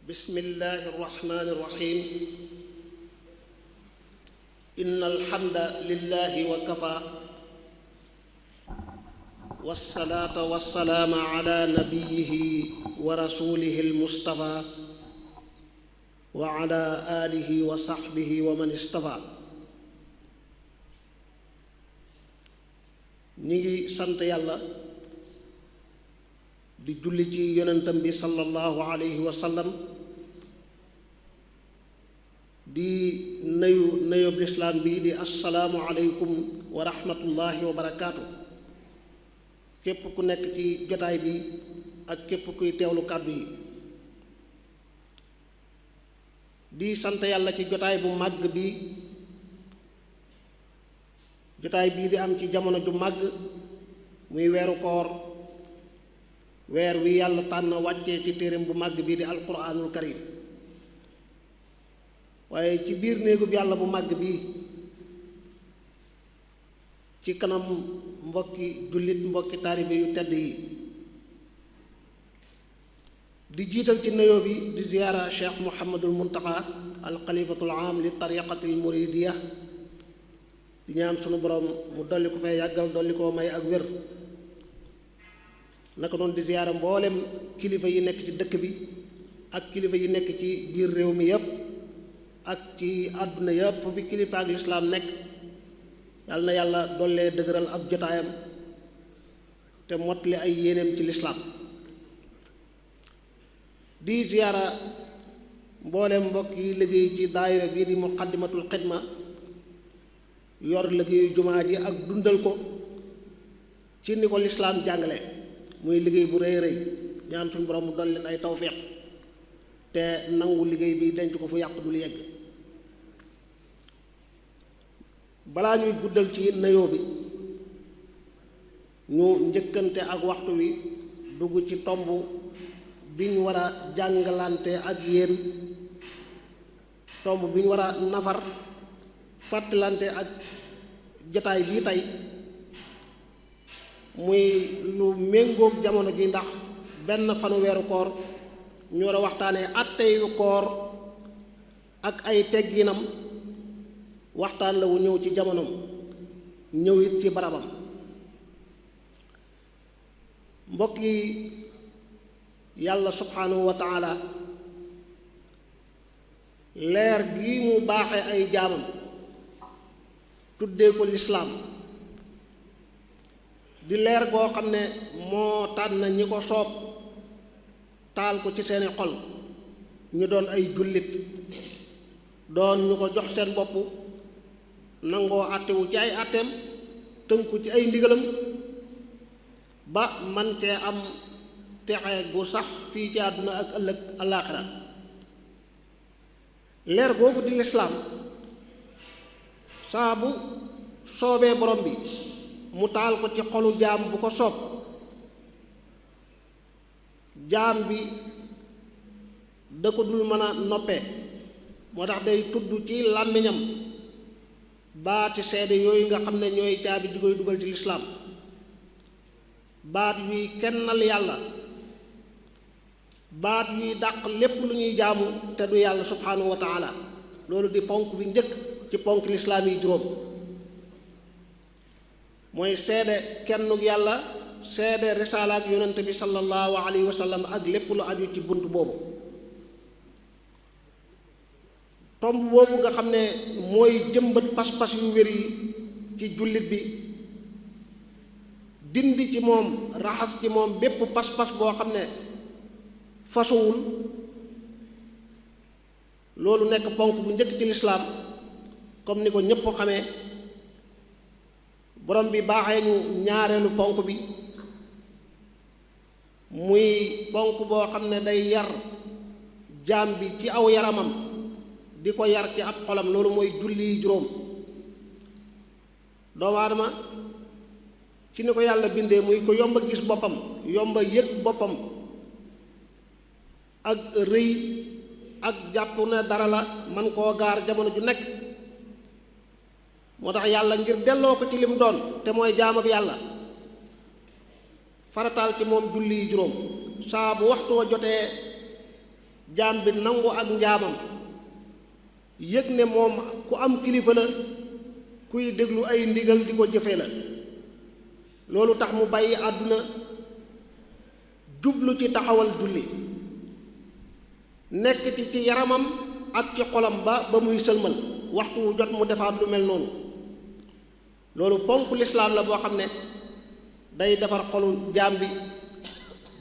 bismillahi irrahmani irrahim inna alhamda lillahi wa kafa wassalaata wassalaama ala nabiyihi wa rasulihi almustafa wa ala alihi wa sahbihi wa man istafa. ñi ngi sant yàlla di julli ci yonentam bi sallallahu alayhi wa sallam, di nuyób lislaam bi di assalaamu aleykum wa rahmatullahi wa barakaatu. képp ku nekk ci jotaay bi ak képp kuy teewlu kàddu yi, di sant yàlla ci jotaay bu màgg bi, jotaay bii di am ci jamono ju màgg muy weeru koor, weer wi yàlla tànn wàccee ci téereem bu màgg bii di alquraanul karim. waaye ci biir néegub yàlla bu màgg bii, ci kanam mbokki jullit, mbokki taalibe yu tedd yi, di jiital ci nuyoo bi di ziyaara cheikh muhammadul muntaqa al xalifatul aam li tariqatil muridiya, di ñaan sunu borom mu dolli ko fay yàggal, dolli koo may ak wér. naka noonu di ziyaara mboolem kilifa yi nekk ci dëkk bi ak kilifa yi nekk ci biir réew mi yépp ak ci àdduna yépp fu fi kilifa ak lislaam nekk. yàlla na yàlla dollee dëgëral ab jotaayam te mottali ay yéeneem ci lislaam. di ziyaara mboolem mbokk yi liggéey ci daayira bii di muqaddimatul xidma, yor liggéeyu jumaa ji ak dundal ko ci ni ko lislaam jàngale, muy liggéey bu rëy rëy. ñaan suñu borom mu dol leen ay tawfiq te nangu liggéey bi denc ko fu yàq dul yegg. balaa ñuy guddal ci nuyoo bi, ñu njëkkante ak waxtu wi dugg ci tomb biñ war a jàngalante ak yéen, tomb biñ war a nafar fàttalante ak jotaay bii tey, muy lu méngóog jamono ji, ndax benn fanu weeru koor ñu war a waxtaanee àtteyu koor ak ay tegginam. waxtaan la wu ñëw ci jamonoom, ñëw it ci barabam. mbokk yi, yàlla subhanahu wa taala leer gi mu baaxe ay jaamam tuddee ko lislaam, di leer goo xam ne moo tànn ñi ko soob taal ko ci seeni xol ñu doon ay jullit, doon ñu ko jox seen bopp, nangoo àttewu ci ay àtteem, tënku ci ay ndigalam ba man cee am texe gu sax fii ci àdduna ak ëllëg alaaxira. leer googu di lislaam saa bu soobee borom bi mu taal ko ci xolu jaam bu ko soob, jaam bi da ko dul mën a noppee. moo tax day tudd ci làmmiñam baati seede yooyu nga xam ne ñooy caabi ji koy dugal ci lislaam, baat yuy kennal yàlla, baat yuy dàq lépp lu ñuy jaamu te du yàlla subhanahu wa taala. loolu di ponk bi njëkk ci ponk lislaam yi juróom, mooy seede kennug yàlla, seede risaala ak yonent bi sallallahu alayhi wa sallam ak lépp lu aju ci bunt boobu. tomb boobu nga xam ne mooy jëmbat pas-pas yu wér yi ci jullit bi, dindi ci moom, raxas ci moom bépp pas-pas boo xam ne fasuwul. loolu nekk ponk bu njëkk ci lislaam, comme ni ko ñépp xamee. borom bi baaxee ñu ñaareelu ponk bi, muy ponk boo xam ne day yar jaam bi ci aw yaramam, di ko yar ci ab xolam. loolu mooy julli juróom. doomu aadama ci ni ko yàlla bindee muy ko yomba gis boppam, yomba yëg boppam, ak rëy ak jàpp ne dara la man koo gaar jamono ju nekk. moo tax yàlla ngir delloo ko ci lim doon te mooy jaamab yàlla, farataal ci moom julli juróom. saa bu waxtu wa jotee jaam bi nangu ak njaamam yëg ne moom ku am kilifa la kuy déglu ay ndigal di ko jëfe la. loolu tax mu bàyyi àdduna jublu ci taxawal julli nekk ci yaramam ak ci xolam ba muy sëlmal waxtu wu jot mu defaat lu mel noonu. loolu ponk lislaam la boo xam ne day defar xolu jaam bi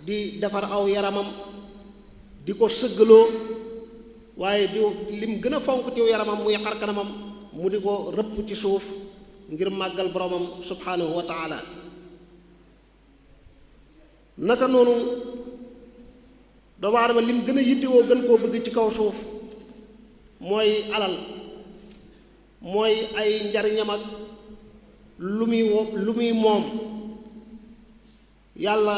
di defar aw yaramam di ko sëggaloo, waaye di lim gën a fonk ci yaramam muy xar kanamam mu di ko rëpp ci suuf ngir màggal boromam subhanahu wa taala. naka noonu doomu aadama lim gën a yittewoo gën koo bëgg ci kaw suuf mooy alal, mooy ay njariñam ak lu muy moom. yàlla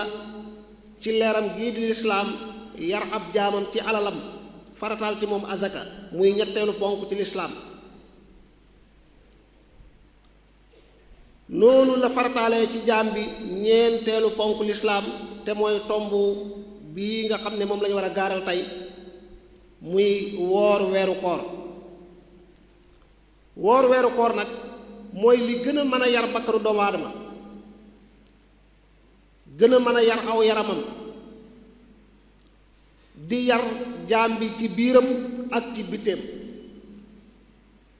ci leeram gii di lislaam yar ab jaamam ci alalam farataal ci moom azaka muy ñetteelu ponk ci lislaam. noonu la farataalee ci jaam bi ñeenteelu ponk lislaam te mooy tomb bii nga xam ne moom lañu war a gaaral tey muy woor weeru koor. woor weeru koor nag mooy li gën a mën a yar bakkanu doomu aadama, gën a mën a yar aw yaramam, di yar jaam bi ci biiram ak ci bitteem.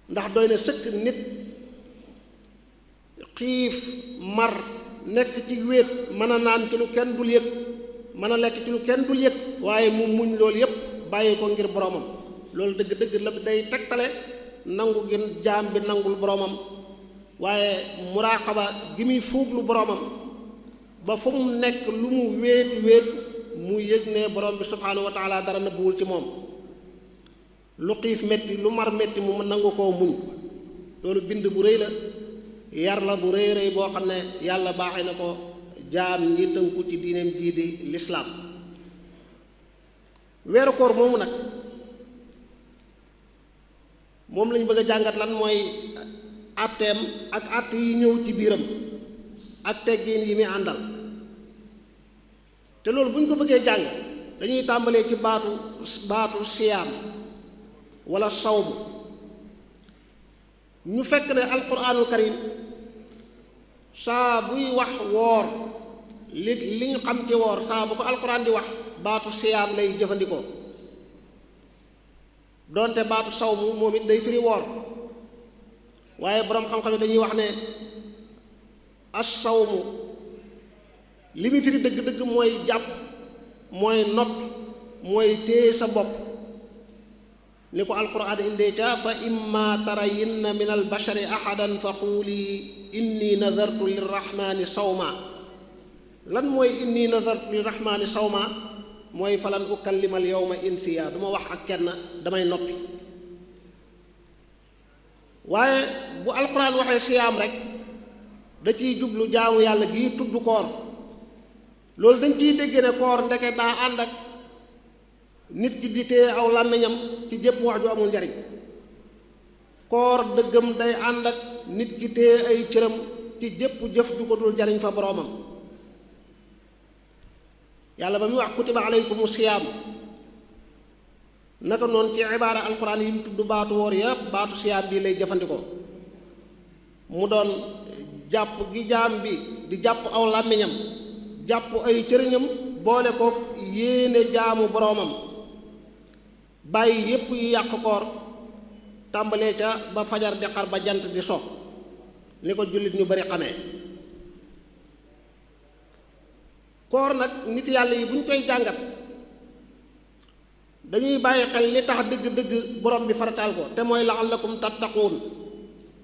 ndax doy na sëkk nit xiif mar nekk ci wéet mën a naan ci lu kenn dul yëg, mën a lekk ci lu kenn dul yëg, waaye mu muñ loolu yépp bàyyi ko ngir boromam. loolu dëgg-dëgg la day tegtale nangu gi jaam bi nangul boromam, waaye muraqaba gi muy fuuglu boromam ba fu mu nekk lu mu wéet mu yëg ne borom bi subhaanahu wa taala dara nëbbuwul ci moom. lu xiif metti lu mar metti mu nangu koo muñ. loolu bind bu rëy la, yar la bu rëy rëy boo xam ne yàlla baaxee na ko jaam ñi tënku ci diineem jii di lislaam. weeru koor moomu nag moom lañ bëgg a jàngat lan mooy àtteem ak àtt yi ñëw ci biiram ak teggiin yi muy àndal. te loolu bu ñu ko bëggee jàng dañuy tàmbalee ci baatu siyaam wala sawmu. ñu fekk ne alquraanul karim saa buy wax woor li ñu xam ci woor saa bu ko alquraan di wax baatu siyaam lay jëfandikoo, doonte baatu sawmu moom it day firi woor. waaye boroom xam-xam yi dañuy wax ne as-sawmu li mu firi dëgg-dëgg mooy jàpp, mooy noppi, mooy téye sa bopp. ni ko alquran indee ca fa imma tarayinna min albashari ahadan fa quuli inni nadartu lirrahmani sawma. lan mooy inni nadartu lirrahmani sawma mooy falan ukallima al yawma insiya, du ma wax ak kenn, damay noppi. waaye bu alquran waxee siyaam rek da ciy jublu jaamu yàlla gi tudd koor. loolu dañ ciy dégg ne koor ndeke daa ànd ak nit ki di téye aw làmmiñam ci jépp wax ju amul njariñ. koor dëggam day ànd ak nit ki téye ay cëram ci jépp jëf ju ko dul jariñ fa boroomam. yàlla ba muy wax kutiba alaykumu siyaam naka noonu ci ibaara alxuraan yi mu tudd baatu woor yépp baatu siyaam bii lay jëfandikoo. mu doon jàpp gi jaam bi di jàpp aw làmmiñam jàpp ay cëriñam boole ko yéene jaamu boroomam, bàyyi yépp yi yàq koor tàmbalee ca ba fajar di xar ba jant di so ni ko jullit ñu bari xamee. koor nag nit yàlla yi bu ñu koy jàngat dañuy bàyyi xel li tax dëgg-dëgg borom bi farataal ko te mooy la'allakum tattaquun.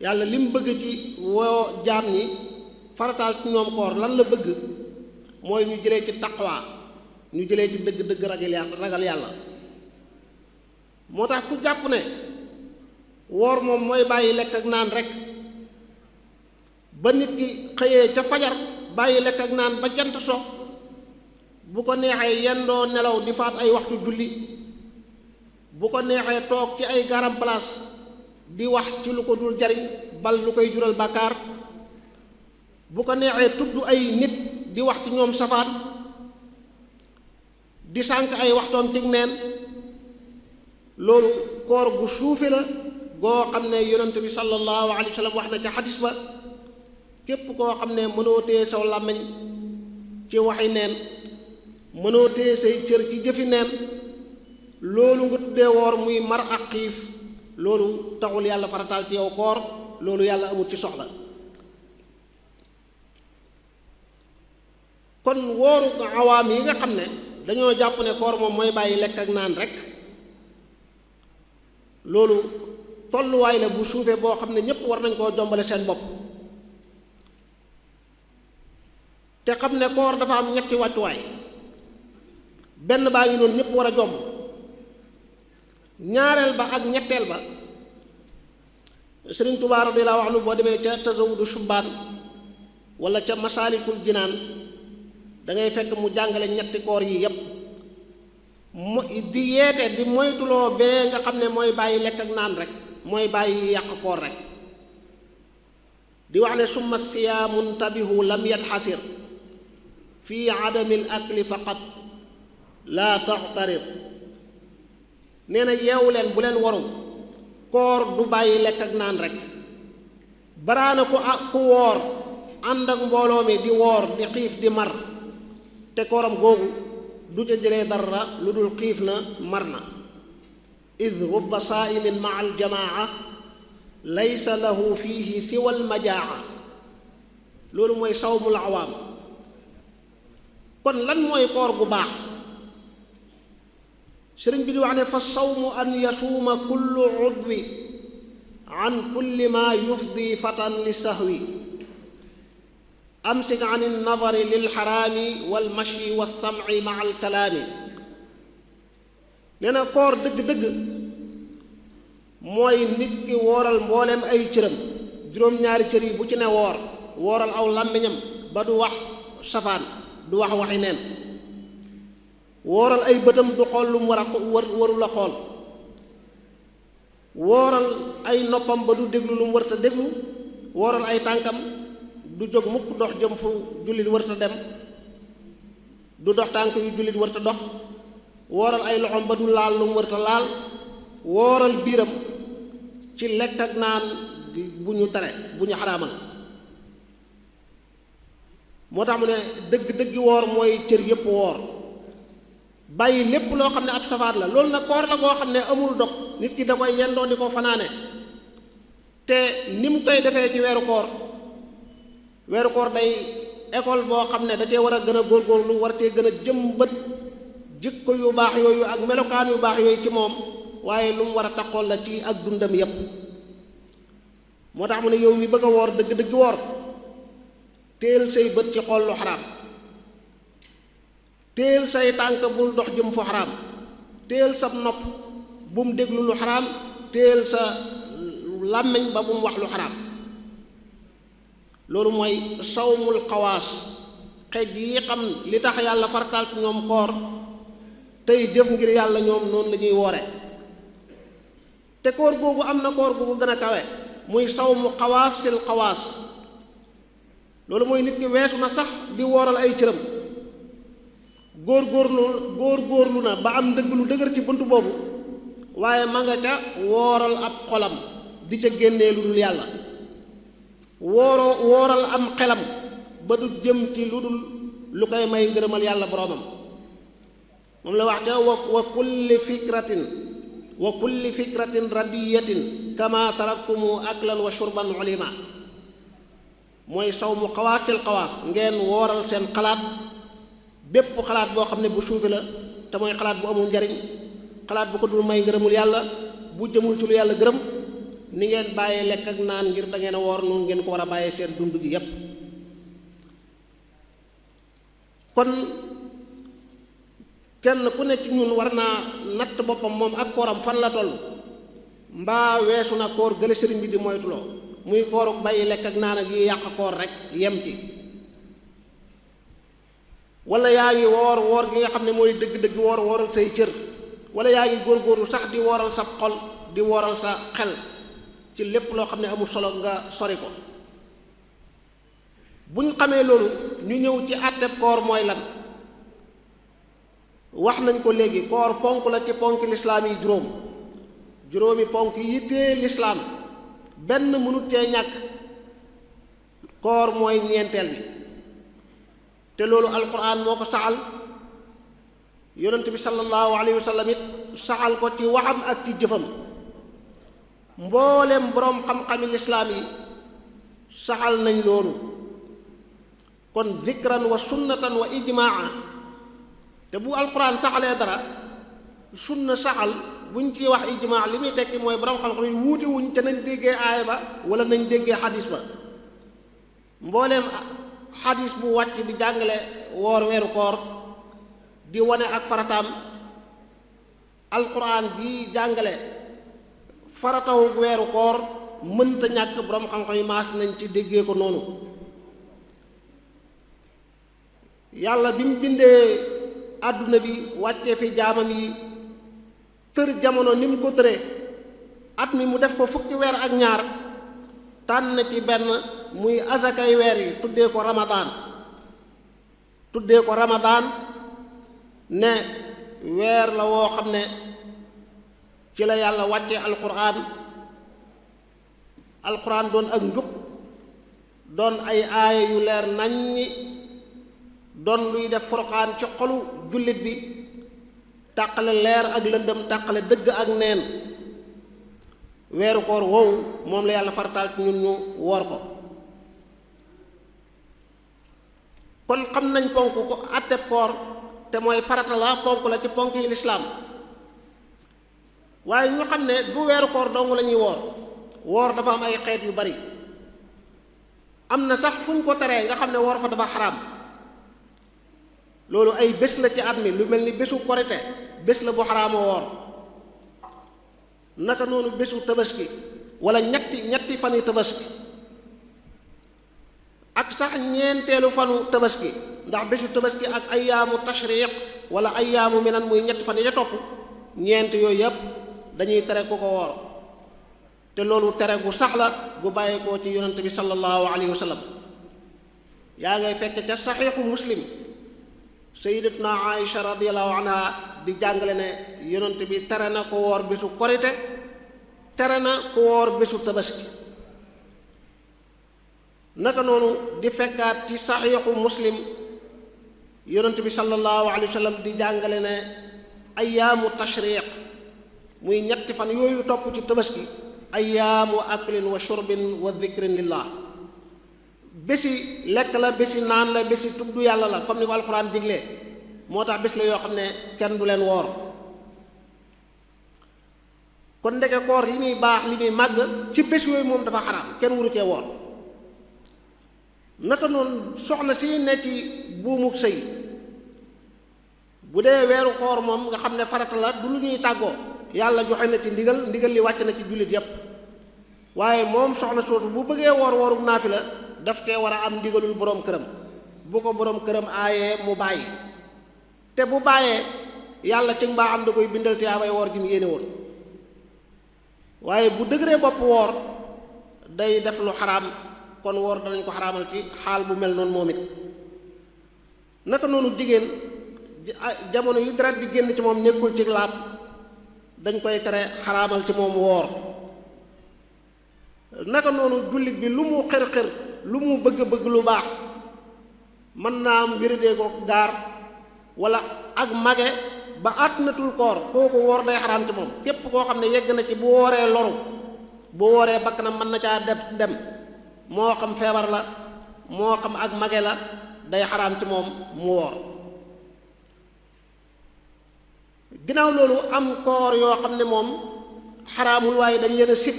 yàlla li mu bëgg ci woo jaam ñi farataal ci ñoom koor lan la bëgg mooy ñu jëlee ci taqwa, ñu jëlee ci dëgg-dëgg ragal yàlla. moo tax ku jàpp ne woor moom mooy bàyyi lekk ak naan rek ba nit ki xëyee ca fajar bàyyi lekk ak naan ba jant so, bu ko neexee yendoo nelaw di faat ay waxtu julli, bu ko neexee toog ci ay garam place di wax ci lu ko dul jariñ bal lu koy jural bàkkaar, bu ko neexee tudd ay nit di wax ci ñoom safaan, di sànk ay waxtoom cig neen, loolu koor gu suufe la goo xam ne yonent bi sallallahu alayhi wa sallam wax na ca xadis ba képp koo xam ne mënoo téye saw làmmiñ ci waxi neen mënoo téye say cër ci jëfi neen loolu nga tuddee woor muy mar ak xiif loolu taxul yàlla farataal ci yow koor loolu yàlla amul ci soxla. kon wooru awaam yi nga xam ne dañoo jàpp ne koor moom mooy bàyyi lekk ak naan rek loolu tolluwaay la bu suufee boo xam ne ñépp war nañ koo jombale seen bopp te xam ne koor dafa am ñetti wàccuwaay benn baa ngi noonu ñépp war a jomb ñaareel ba ak ñetteel ba Sëriñ Tuubaa radiyallaahu anhu boo demee ca Tazawudu Shubbaan wala ca Masaalikul Jinaan da ngay fekk mu jàngale ñetti koor yi yépp di yeete di moytuloo bee nga xam ne mooy bàyyi lekk ak naan rek mooy bàyyi yàq koor rek di wax ne summa siyaamun tabihu lam yanxasir fi adamil akli faqat laa taxtarir nee na yeewu leen bu leen waru koor du bàyyi lekk ak naan rek baraana ku woor ànd ak mbooloo mi di woor di xiif di mar te kooram googu du ca jëlee dara lu dul xiif na mar na id rubba saaimin maa aljamaa laysa lahu fiihi siwa almajaa loolu mooy sawmul awaam kon lan mooy koor gu baax sëriñ bi di wax ne fa sawmu an yasuuma kullu udwi an kulli ma yufdi fatan li sahwi amsik an ilnadari lilxaraami walmashi walsamci maa alkalaami nee na koor dëgg-dëgg mooy nit ki wooral mbooleem ay cëram juróom-ñaari cër yi bu ci ne wooral aw làmmiñam ba du wax safaan du wax waxi neen wooral ay bëtam du xool lu mu waru la xool wooral ay noppam ba du déglu lu mu warta déglu wooral ay tànkam du jóg mukk dox jëm fu jullit warta dem du dox tànk yu jullit warta dox wooral ay loxoom ba du laal lu mu warta laal wooral biiram ci lekk ak naan bu ñu tere bu ñu xaraamal moo tax mu ne dëgg woor mooy cër yépp woor bàyyi lépp loo xam ne ab safaat la loolu nag koor la goo xam ne amul dog nit ki da koy yendoo di ko fanaane te ni mu koy defee ci weeru koor day école boo xam ne da cee war a gën a góorgóorlu war cee gën a jëmbat jikko yu baax yooyu ak melokaan yu baax yooyu ci moom waaye lu mu war a taxool la ci ak dundam yépp moo tax mu ne yow mi bëgg a woor dëgg woor téel say bët ci xool lu xaraam téel say tànk bul dox jëm fu xaraam téel sa nopp bu mu déglu lu xaraam téel sa làmmiñ ba bu mu wax lu xaraam loolu mooy sawmul xawaas xeej yi xam li tax yàlla farataal ci ñoom koor tey jëf ngir yàlla ñoom noonu la ñuy woore te koor googu am na koor googu gën a kawe muy sawmu xawaasil xawaas loolu mooy nit ki weesu na sax di wooral ay cëram góorgóorlu na ba am ndëgg lu dëgër ci bunt boobu waaye ma nga ca wooral ab xolam di ca génnee lu dul yàlla wooral am xelam ba du jëm ci lu dul lu koy may ngërëmal yàlla boroomam moom la wax ca wa kulli fikratin radiyatin kama taraktumu aklan wa shurban ulima mooy sawmu xawaasil xawaas ngeen wooral seen xalaat bépp xalaat boo xam ne bu suufi la te mooy xalaat bu amul njariñ xalaat bu ko dul may ngërëmul yàlla bu jëmul ci lu yàlla gërëm ni ngeen bàyyee lekk ak naan ngir da ngeen a woor noonu ngeen ko war a bàyyee seen dund gi yépp kon kenn ku nekk ñun war naa natt boppam moom ak kooram fan la toll mbaa weesu na koor gële sëriñ bi di moytuloo muy kooru bàyyi lekk ak naan ak yi yàq koor rek yem ci wala yaa ngi woor gi nga xam ne mooy dëgg-dëgg wooral say cër wala yaa ngi góorgóorlu sax di wooral sa xol di wooral sa xel ci lépp loo xam ne amul solo nga sori ko buñ xamee loolu ñu ñëw ci àtteb koor mooy lan wax nañ ko léegi koor ponk la ci ponk lislaam yi juróom juróomi ponk yi yittee lislaam benn mënut cee ñàkk, koor mooy ñeenteel bi. te loolu alquran moo ko saxal, yonent bi sallallahu alayhi wa sallam it saxal ko ci waxam ak ci jëfam. mboolem boroom xam-xami lislaam yi saxal nañ loolu. kon zikran wa sunnatan wa ijmaa. te bu alquran saxalee dara, sunna saxal buñ ci wax ijmaa li muy tekki mooy boroom xam-xam yi wuute wuñ te nañ déggee aaya ba wala nañ déggee xadis ba. mbooleem xadis bu wàcc di jàngale woor weeru koor di wane ak farataam, alquran di jàngale faratawu weeru koor mënta ñàkk boroom xam-xam yi maas nañ ci déggee ko noonu. yàlla bi mu bindee àdduna bi wàccee fi jaamam yi, tër jamono ni mu ko tëree, at mi mu def ko fukki weer ak ñaar, tànn ci benn muy azakay weer yi tuddee ko ramadaan ne weer la woo xam ne ci la yàlla wàcce alquran doon ak njub, doon ay aaya yu leer naññi, doon luy def furqaan ci xolu jullit bi, tàqale leer ak lëndëm, tàqale dëgg ak neen. weeru koor woowu moom la yàlla farataal ci ñun ñu woor ko. kon xam nañ ponk ko àtteb koor, te mooy farata la, ponk la ci ponk yi lislaam. waaye ñu xam ne du weeru koor dong la ñuy woor dafa am ay xeet yu bari. am na sax fu ñu ko teree nga xam ne woor fa dafa xaraam. loolu ay bés la ci at mi, lu mel ni bésu korite bés la bu xaraama woor. naka noonu bésu tabaski wala ñetti fan yi tabaski, ak sax ñeenteelu fanu tabaski, ndax bésu tabaski ak ayyaamu tashriq wala ayyaamu minan muy ñetti fan yi ca topp, ñeent yooyu yëpp dañuy tere ku ko woor. te loolu tere gu sax la gu bàyyeekoo ci yonent bi sallallahu alayhi wa sallam. yaa ngay fekk ca saxiixu muslim sayyidatuna Aïcha radiyallahu anha di jàngale ne yonent bi tere na ko woor bésu korite, tere na ko woor bésu tabaski. naka noonu di fekkaat ci saxiixu muslim yonent bi sallallahu alayhi wa sallam di jàngale ne ayyaamu tashriq muy ñetti fan yooyu topp ci tabaski, ayyaamu aklin wa shurbin wa dhikrin lillah. bési lekk la, bési naan la, bési tudd yàlla la, comme ni ko alxuraan diglee. moo tax bés la yoo xam ne kenn du leen woor. kon ndeke koor li muy baax li muy màgg ci bés yooyu moom dafa xaraam, kenn waru cee woor. naka noonu soxna si ne ci buumuk sëy, bu dee weeru koor moom nga xam ne farata la, du lu ñuy tàggoo, yàlla joxe na ci ndigal li wàcc na ci jullit yépp. waaye moom soxna soosu bu bëggee woor wooruk naafila daf cee war a am ndigalul boroom këram. bu ko boroom këram aayee mu bàyyi, te bu bàyyee yàlla ci mbaa am da koy bindal tiyaabay woor gi mu yéene woon. waaye bu dëgëree bopp woor day def lu xaraam, kon woor danañ ko xaraamal ci xaal bu mel noonu moom it. naka noonu jigéen jamono yi dara di génn ci moom nekkul ci laab, dañ koy tere xaraamal ci moom woor. naka noonu jullit bi lu mu xër-xër, lu mu bëgg-bëgg lu baax, mën naa am wéradee ko gaar wala ak mage ba àttanatul koor, kooku woor day xaraam ci moom. képp koo xam ne yegg na ci bu wooree loru, bu wooree bakkanam mën na caa dem, moo xam feebar la moo xam ak mage la, day xaraam ci moom mu woor. ginnaaw loolu am koor yoo xam ne moom xaraamul waaye dañ leen a sib,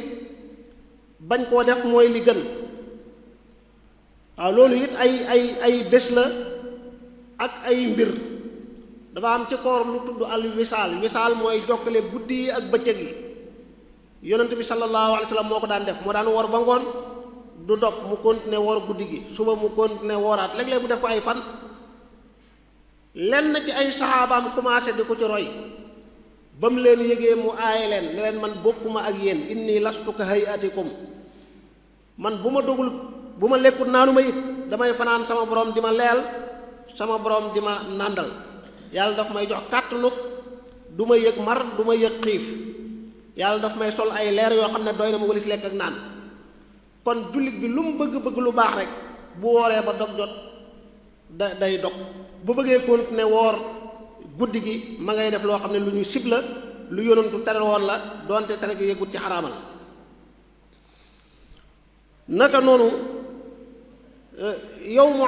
bañ koo def mooy li gën. waaw loolu it ay bés la ak ay mbir. dafa am ci koor lu tudd al wisaal mooy jokkale guddi yi ak bëccëg yi. yonent bi sallallahu alayhi wa sallam moo ko daan def, moo daan wor ba ngoon du dog, mu continuer woor guddi gi, suba mu continuer wooraat, léeg-léeg mu def ko ay fan. lenn ci ay saxaabaam commencé di ko ci roy, ba mu leen yëgee mu aaye leen ne leen man bokkuma ak yéen, inni lastu ka hayatikum, man bu ma dogul bu ma lekkut naanu ma it damay fanaan sama borom di ma leel, sama borom di ma nàndal. yàlla daf may jox kàttanug du ma yëg mar du ma yëg xiif, yàlla daf may sol ay leer yoo xam ne doy na ma walis lekk ak naan kon jullit bi lu mu bëgg-bëgg lu baax rek bu wooree ba dog jot day dog bu bëggee continuer woor guddi gi ma ngay def loo xam ne lu ñu sib la lu yonantu tere woon la doonte tere gi yëgut ci xaraamal naka noonu yawmu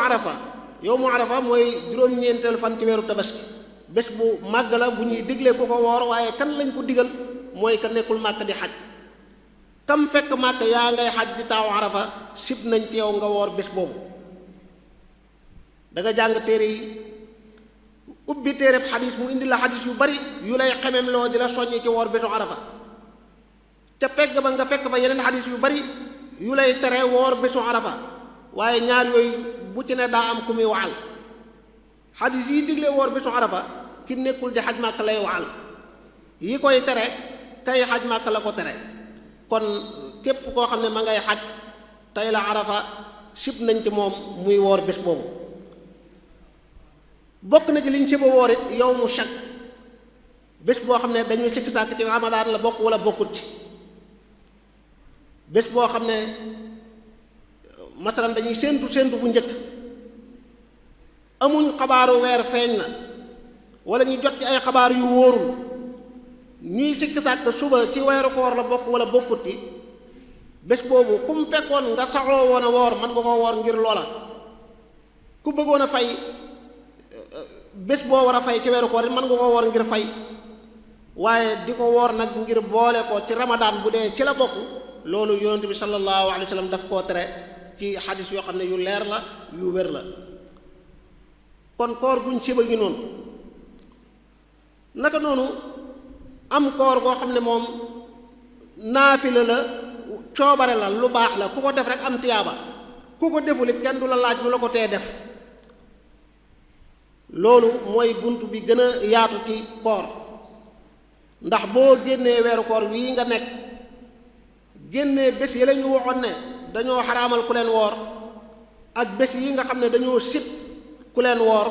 arafa mooy juróom-ñeenteelu fan ci weeru tabaski bés bu màgg la bu ñuy diglee ku ko woor waaye kan lañ ko digal mooy ka nekkul màkk di xaj kam fekk màkk yaa ngay xaj di taaw arafa sib nañ ci yow nga woor bés boobu da nga jàng téere yi ubbi téereb xadis mu indi la xadis yu bari yu lay xemem loo di la soññi ci woor bésu arafa ca pegg ba nga fekk fa yeneen xadis yu bari yu lay tere woor bésu arafa waaye ñaar yooyu bu ci ne daa am ku muy waxal xadis yi digle woor bésu arafa ki nekkul di xaj màkk lay waxal yi koy tere kay xaj màkk la ko tere kon képp koo xam ne ma ngay xaj tey la arafa sib nañ ci moom muy woor bés boobu bokk na ci liñ siba woor it yow mu shakk bés boo xam ne dañuy sikki sàkk ci ramadaan la bokk wala bokkut ci bés boo xam ne masalan dañuy séentu bu njëkk amuñ xabaaru weer feeñ na wala ñu jot ci ay xabaar yu wóorul ñuy sikki sàkk suba ci weeru koor la bokk wala bokkut ci bés boobu ku mu fekkoon nga saxoo woon a woor mën nga ko woor ngir loola ku bëggoon a fay bés boo war a fay ci weeru koor mën nga ko woor ngir fay waaye di ko woor nag ngir boole ko ci ramadaan bu dee ci la bokk loolu yonent bi sallallahu alayhi wa sallam daf koo tere ci xadis yoo xam ne yu leer la yu wér la kon koor guñ siba gi noonu naka noonu am koor goo xam ne moom naafila la coobare la lu baax la ku ko def rek am tiyaaba ku ko deful it kenn du la laaj lu la ko tee def loolu mooy bunt bi gën a yaatu ci koor ndax boo génnee weeru koor wii nga nekk génnee bés yi la ñu waxoon ne dañoo xaraamal ku leen woor ak bés yi nga xam ne dañoo sib ku leen woor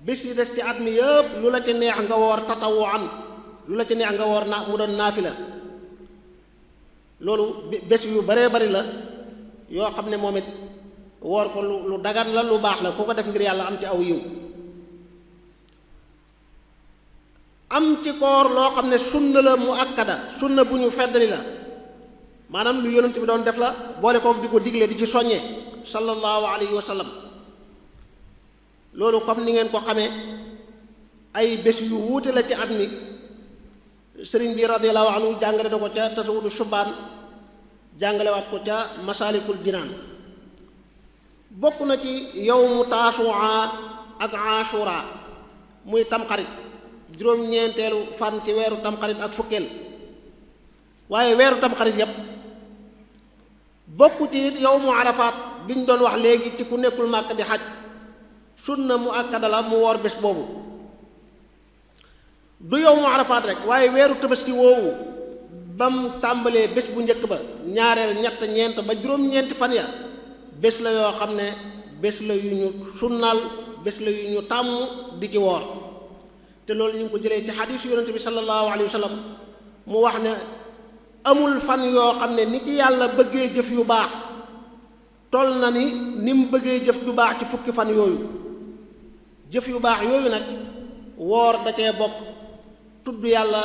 bés yi des ci at mi yëpp lu la ci neex nga woor tatawuan lu la ci neex nga woor mu doon naafila loolu bés yu baree bari la yoo xam ne moom it woor ko lu dagan la lu baax la ku ko def ngir yàlla am ci aw yiw am ci koor loo xam ne sunna la mu akkada sunna bu ñu feddali la maanaam lu yonent bi doon def la boole kook di ko digle di ci soññee sallallahu alayhi wa sallam loolu comme ni ngeen ko xamee ay bés yu wuute la ci at mi sëriñ bi radiyallahu anhu jàngale na ko ca tasawudu subaan jàngalewaat ko ca masaalikul jinaan bokk na ci yawmu taasuwaa ak ashura muy tamxarit juróom-ñeenteelu fan ci weeru tamxarit ak fukkeel waaye weeru tamxarit yépp bokku ci it yawmu arafaat biñ doon wax léegi ci ku nekkul màkk di xaj sunna mu akkada la mu woor bés boobu du yawmu arafaat rek waaye weeru tabaski woowu bam tàmbalee bés bu njëkk ba ñaareel ñett ñeent ba juróom-ñeenti fan ya bés la yoo xam ne bés la yu ñu sunnaal bés la yu ñu tàmm di ci woor te loolu ñu ngi ko jëlee ci xadiis yonente bi sallallahu alayhi wa sallam mu wax ne amul fan yoo xam ne ni ci yàlla bëggee jëf yu baax toll na ni mu bëggee jëf yu baax ci fukki fan yooyu jëf yu baax yooyu nag woor da cee bokk tudd yàlla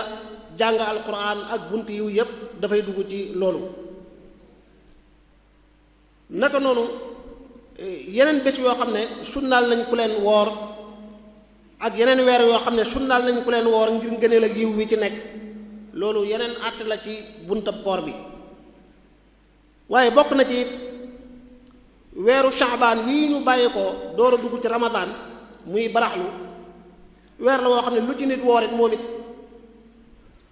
jàng alquran ak bunt yiw yépp dafay dugg ci loolu naka noonu yeneen bés yoo xam ne sunnaal nañ ku leen woor ak yeneen weer yoo xam ne sunnaal nañ ku leen woor ngir ngëneel ak yiw wi ci nekk loolu yeneen àtt la ci buntab koor bi waaye bokk na ci weeru shaabaan wii ñu bàyyi ko door a dugg ci ramadaan muy baraxlu weer la woo xam ne lu ci nit woor it moom it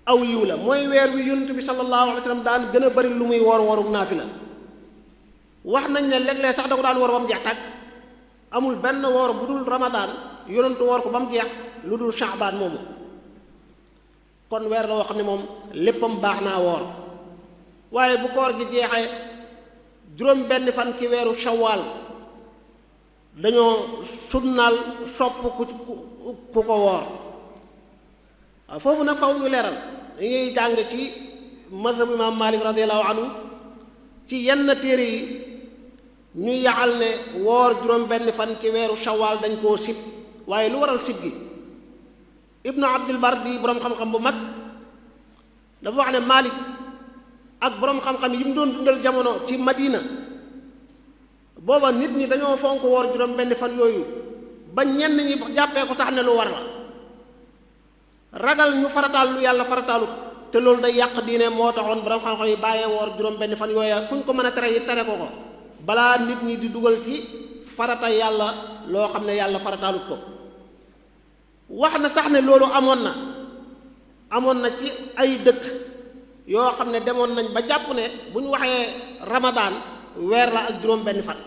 aw yiw la mooy weer wi yonent bi sallallahu alayhi wa sallam daan gën a bari lu muy woor woorug naafila wax nañ ne léeg-léeg sax da ko daan woor ba mu jeex tàkk amul benn woor bu dul ramadaan yonentu woor ko ba mu jeex lu dul shaabaan moomu kon weer la woo xam ne moom léppam baax naa woor waaye bu koor gi jeexee juróom benn fan ci weeru shawaal dañoo sunnaal sopp ku ko woor waaw foofu nag faw ñu leeral dañuy jàng ci mazhabu imam Malik radiyallahu anhu ci yenn téere yi ñuy yaxal ne woor juróom benn fan ci weeru shawaal dañ koo sib waaye lu waral sib gi ibnu abdul bar di boroom xam-xam bu mag dafa wax ne Malik ak boroom xam-xam yi mu doon dundal jamono ci Madina booba nit ñi dañoo fonk woor juróom benn fan yooyu ba ñenn ñi jàppee ko sax ne lu war la ragal ñu farataal lu yàlla farataalut te loolu day yàq diine moo taxoon boroom xam-xam yi bàyyee woor juróom benn fan yooya kuñ ko mën a tere yi tere ko ko balaa nit ñi di dugal ci farata yàlla loo xam ne yàlla farataalut ko wax na sax ne loolu amoon na ci ay dëkk yoo xam ne demoon nañ ba jàpp ne bu ñu waxee ramadaan weer la ak juróom benn fan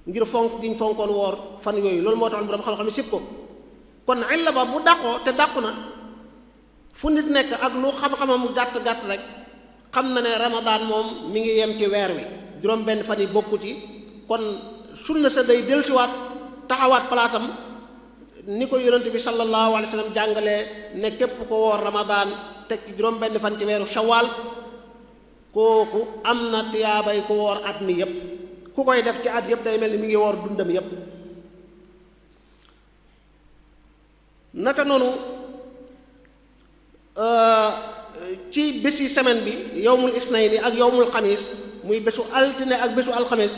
ngir fonk gi ñu fonkoon woor fan yooyu loolu moo taxoon boroom xam-xam yi sib ko kon illa ba bu dàqoo te dàqu na fu nit nekk ak lu xam-xamam gàtt-gàtt rek xam na ne ramadaan moom mi ngi yem ci weer wi juróom benn fan yi bokku ci kon sunna sa day dellusiwaat taxawaat palaasam ni ko yonent bi sallallahu alayhi wa sallam jàngalee ne képp ko woor ramadaan teg ci juróom benn fan ci weeru shawaal kooku am na tiyaabay ku woor at mi yépp ku koy def ci at yépp day mel ni mi ngi woor dundam yépp naka noonu ci bési semaine bi yowmul isnayni ak yowmul xamis muy bésu altine ak bésu alxamis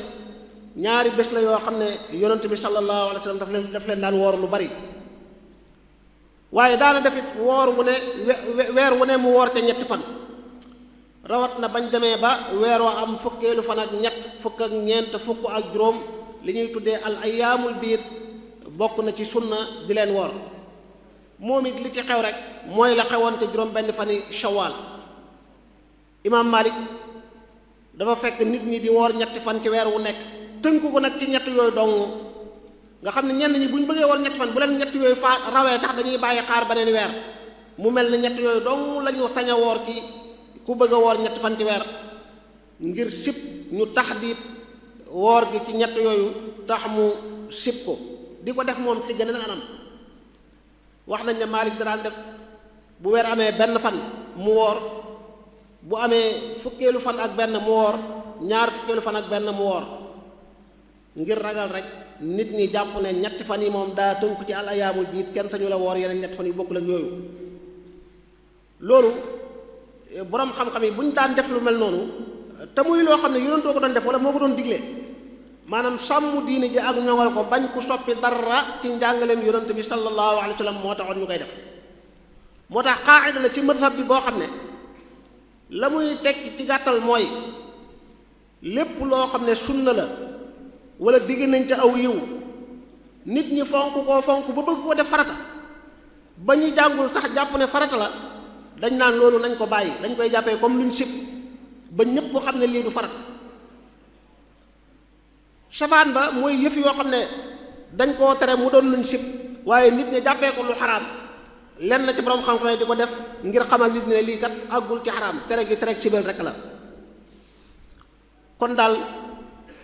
ñaari bés la yoo xam ne yonent bi sallallahu alayhi wa sallam daf leen daan woor lu bari waaye daana defit woor wu ne weer wu ne mu woor ca ñetti fan rawat na bañ demee ba weer wa am fukkeelu fan ak ñett fukk ak ñeent fukk ak juróom li ñuy tuddee al ayyaamul biid bokk na ci sunna di leen woor moom it li ci xew rek mooy la xewoon te juróom benn fani shawaal imaam Malik dafa fekk nit ñi di woor ñetti fan ci weer wu nekk tënku ko nag ci ñett yooyu dong nga xam ne ñenn ñi bu ñu bëggee woor ñetti fan bu leen ñett yooyu faa rawee sax dañuy bàyyi xaar beneen weer mu mel ne ñett yooyu dong lañu sañ a woor ci ku bëgg a woor ñetti fan ci weer ngir sib ñu taxdiit woor gi ci ñett yooyu tax mu sib ko di ko def moom ci geneen anam wax nañ ne Maalik daan def bu weer amee benn fan mu woor bu amee fukkeelu fan ak benn mu woor ñaar fukkeelu fan ak benn mu woor ngir ragal rek nit ñi jàpp ne ñetti fan yi moom daa tënku ci al ayaamul biid kenn sañu la woor yeneen ñetti fan yu bokkul ak yooyu loolu boroom xam-xam yi bu ñu daan def lu mel noonu te muy loo xam ne yonentoo ko doon def wala moo ko doon digle maanaam sàmm diine ji ak ñoŋal ko bañ ku soppi dara ci njàngaleem yonent bi sallallahu alayhi wa sallam moo taxoon ñu koy def moo tax qaa'ida la ci mazhab bi boo xam ne la muy tekki ci gàttal mooy lépp loo xam ne sunna la wala digg nañ ca aw yiw nit ñi fonk koo fonk ba bëgg ko def farata ba ñu jàngul sax jàpp ne farata la dañ naan loolu nañ ko bàyyi dañ koy jàppee comme luñ sib ba ñépp xam ne lii du farata safaan ba mooy yëf yoo xam ne dañ koo tere mu doon luñ sib waaye nit ñi jàppee ko lu xaraam lenn na ci borom xam-xam yi di ko def ngir xamal nit ñi ne lii kat àggul ci xaraam tere gi tere sibel rek la kon daal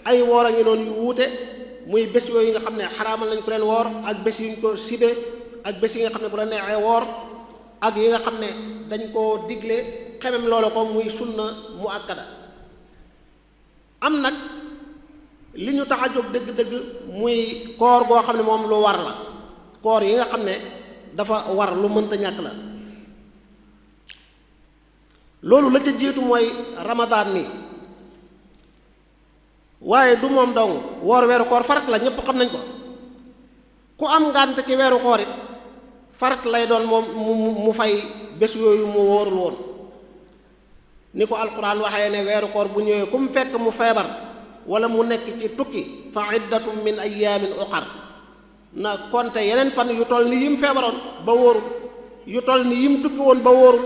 ay woor a ngi noonu yu wuute muy bés yooyu nga xam ne xaraamal nañ ko leen woor ak bés yuñ ko sibe ak bés yi nga xam ne bu la neexee woor ak yi nga xam ne dañ koo digle xemem loola ko muy sunna mu akkada am nag li ñu tax a jóg dëgg-dëgg muy koor goo xam ne moom lu war la koor yi nga xam ne dafa war lu mënta ñàkk la loolu la ca jiitu mooy ramadaan mi waaye du moom dong woor weeru koor farat la ñépp xam nañ ko ku am ngànt ci weeru koor it farat lay doon moom mu fay bés yooyu mu wóorul woon ni ko alquran waxee ne weeru koor bu ñëwee ku mu fekk mu feebar wala mu nekk ci tukki fa iddatum min ayaamin uqar na konte yeneen fan yu toll ni yim feebaroon ba wóorul yu toll ni yim tukki woon ba wóorul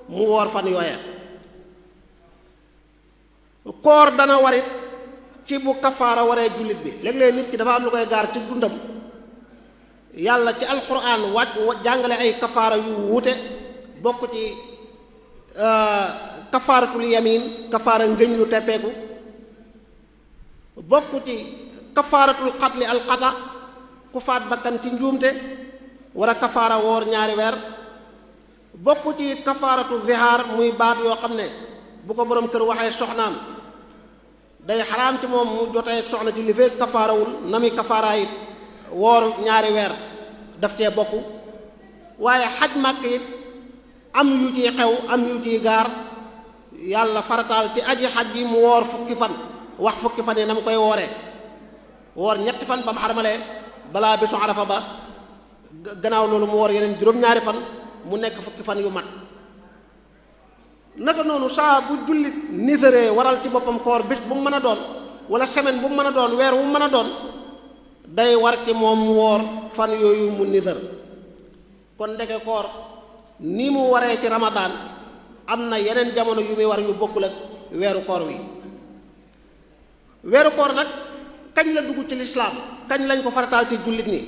mu woor fan yooya koor dana warit ci bu kafaara waree jullit bi léeg-léeg nit ki dafa am lu koy gaar ci dundam yàlla ci alquran jàngale ay kafaara yu wuute bokk ci kafaaratul yamin kafaara ngëñ lu teppeeku bokk ci kafaaratul xatli alxata ku faat bakkan ci njuumte war a kafaara woor ñaari weer bokk ci kafaaratu zihaar muy baat yoo xam ne bu ko boroom kër waxee soxnaam day xaraam ci moom mu jotee soxna ci li fekk kafaarawul na muy kafaaraa it woor ñaari weer daf cee bokk. waaye xaj màkk it am yu ciy xew am yu ciy gaar yàlla farataal ci aji xaj gi mu woor fukki fan wax fukki fan yi na mu koy wooree woor ñetti fan ba mu xaramalee balaa bésu arafa ba gannaaw loolu mu woor yeneen juróom-ñaari fan mu nekk fukki fan yu mat. naka noonu saa bu jullit niséree waral ci boppam koor bis bu mu mën a doon wala semaine bu mu mën a doon weer wu mu mën a doon day war ci moom mu woor fan yooyu mu nisér. kon ndeke koor ni mu waree ci ramadaan am na yeneen jamono yu muy war yu bokkul ak weeru koor wi. weeru koor nag kañ la dugg ci lislaam kañ lañ ko farataal ci jullit ñi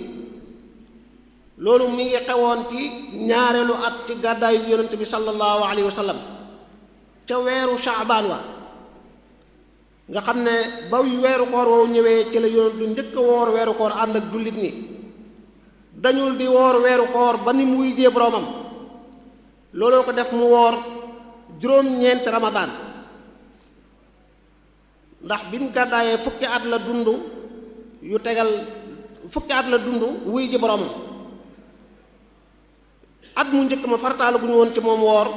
loolu mi ngi xewoon ci ñaareelu at ci gàddaayu yonent bi sallallahu alayhi wa sallam ca weeru shaabaan wa nga xam ne ba weeru koor woowu ñëwee ci la yonent du njëkk a woor weeru koor ànd ak jullit ñi dañul di woor weeru koor ba ni mu wuy jee boroomam looloo ko def mu woor juróom-ñeenti ramadaan ndax bi mu gàddaayee fukki at la dund yu tegal fukki at la dund wuy ji boroomam at mu njëkk ma farataal gu ñu woon ci moom woor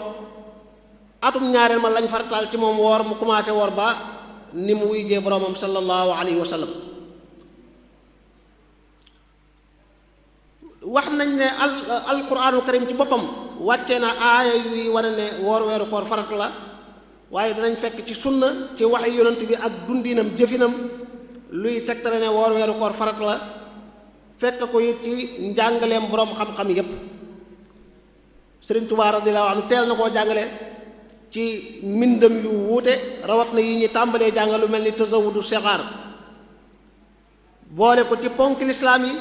atum ñaareel ma lañ farataal ci moom woor mu commencé woor ba ni mu wuy jee boroomam sallallahu alayhi wa sallam. wax nañ ne alquraanul karim ci boppam wàcce na aaya yuy wane ne woor weeru koor farat la waaye danañ fekk ci sunna ci waxi yonent bi ak dundinam jëfinam luy tegtale ne woor weeru koor farat la fekk ko it ci njàngaleem boroom xam-xam yépp. Sëriñ Tuubaa radiyallaahu anhu teel na koo jàngale ci mbindam yu wuute rawat na yi ñu tàmbalee jàngal lu mel ni tasawudu sixaar boole ko ci ponk lislaam yi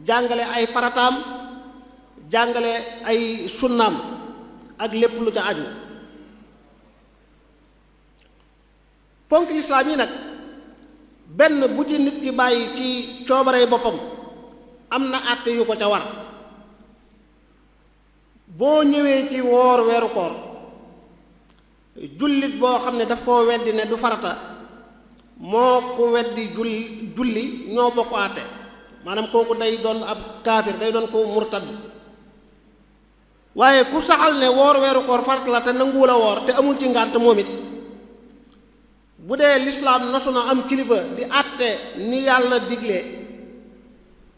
jàngale ay farataam jàngale ay sunnaam ak lépp lu ca aju. ponk lislaam yi nag benn bu ci nit ki bàyyi ci coobarey boppam am na àtte yu ko ca war. boo ñëwee ci woor weeru koor jullit boo xam ne daf koo weddi ne du farata moo ko weddi julli ñoo bokk àtte maanaam kooku day doon ab kaafir day doon ko murtad. waaye ku saxal ne woor weeru koor farata la te nanguwul a woor te amul ci ngànt moom it bu dee lislaam nosu na am kilifa di àtte ni yàlla digle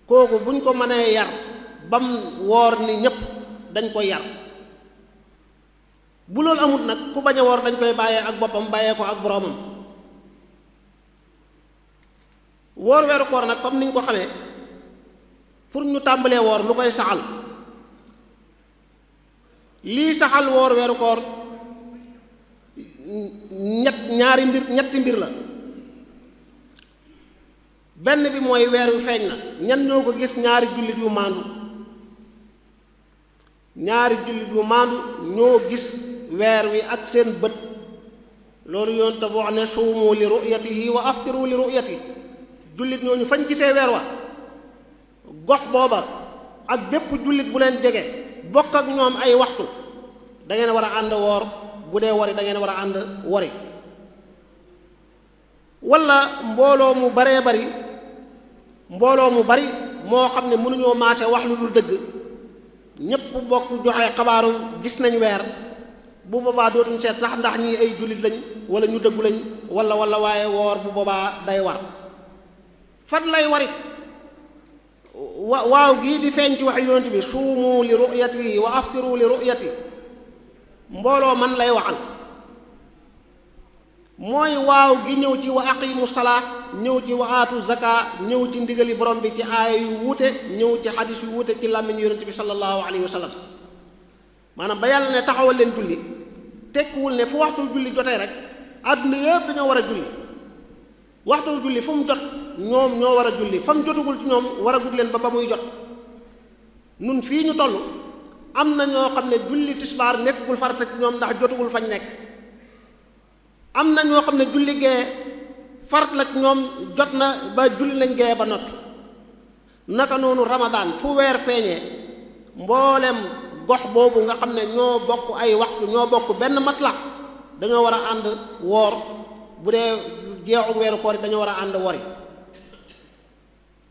kooku buñ ko mënee yar bam woor ni ñépp dañ koy yar. bu loolu amut nag ku bañ a woor dañ koy bàyyee ak boppam bàyyee ko ak boroomam. woor weeru koor nag comme niñ ko xamee pour ñu tàmbalee woor lu koy saxal lii saxal woor weeru koor ñetti mbir la. benn bi mooy weer wi feeñ na ñan ñoo ko gis ñaari jullit yu maandu ñoo gis weer wi ak seen bët loolu yoon te wax ne suumu li ru'yatihi wa aftiru li ru'yati jullit ñooñu fañ gisee weer wa gox booba ak bépp jullit bu leen jege bokk ak ñoom ay waxtu da ngeen war a ànd woor bu dee wori da ngeen war a ànd wori. walla mbooloo mu bari moo xam ne mënuñoo maase wax lu dul dëgg ñépp bokk joxe xabaaru gis nañ weer bu boobaa dootuñ seet sax ndax ñii ay jullit lañ wala ñu dëggu lañ wala waaye woor bu boobaa day war. fan lay warit waaw gii di feeñ ci wax yonent bi suumu li ru'yati wa aftiru li ru'yati mbooloo man lay waxal mooy waaw gi ñëw ci wa aqimu salaa ñëw ci wa aatu zaka ñëw ci ndigali borom bi ci aaya yu wuute ñëw ci xadis yu wuute ci làmmiñ yonent bi sallallahu alayhi wa sallam. maanaam ba yàlla ne taxawal leen julli tekkiwul ne fu waxtu julli jotee rek àdduna yëpp dañoo war a julli. waxtu julli fu mu jot ñoom ñoo war a julli fa mu jotugul ci ñoom war a gudd leen ba muy jot. nun fii ñu toll am na ñoo xam ne julli tisbaar nekkul farata ci ñoom ndax jotugul fañ nekk. am na ñoo xam ne julli gee farat la ci ñoom jot na ba julli nañ gee ba noppi. naka noonu ramadaan fu weer feeñee mboolem gox boobu nga xam ne ñoo bokk ay waxtu ñoo bokk benn matla dañoo war a ànd woor bu dee jeexu weeru koor yi dañoo war a ànd wori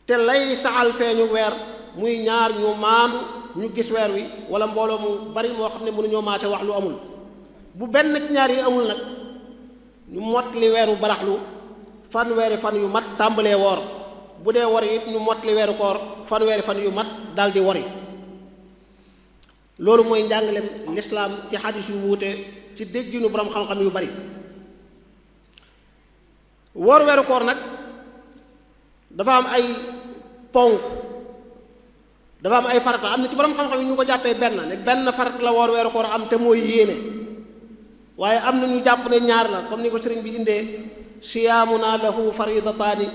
te lay saxal feeñu weer muy ñaar ñu maandu ñu gis weer wi wala mbooloo mu bari moo xam ne mënuñoo maase wax lu amul bu benn ci ñaar yi amul nag ñu mottali weeru baraxlu fanweeri fan yu mat tàmbalee woor bu dee wori it ñu mottali weeru koor fanweeri fan yu mat daldi wori loolu mooy njàngaleem lislaam ci xadis yu wuute ci dégginu borom xam-xam yu bari woor weeru koor nag dafa am ay ponk dafa am ay farata am na ci borom xam-xam yi ñu ko jàppee benn farata la woor weeru koor am te mooy yéene waaye am na ñu jàpp ne ñaar la comme ni ko sëriñ bi indee siyaamuna lahu faridataani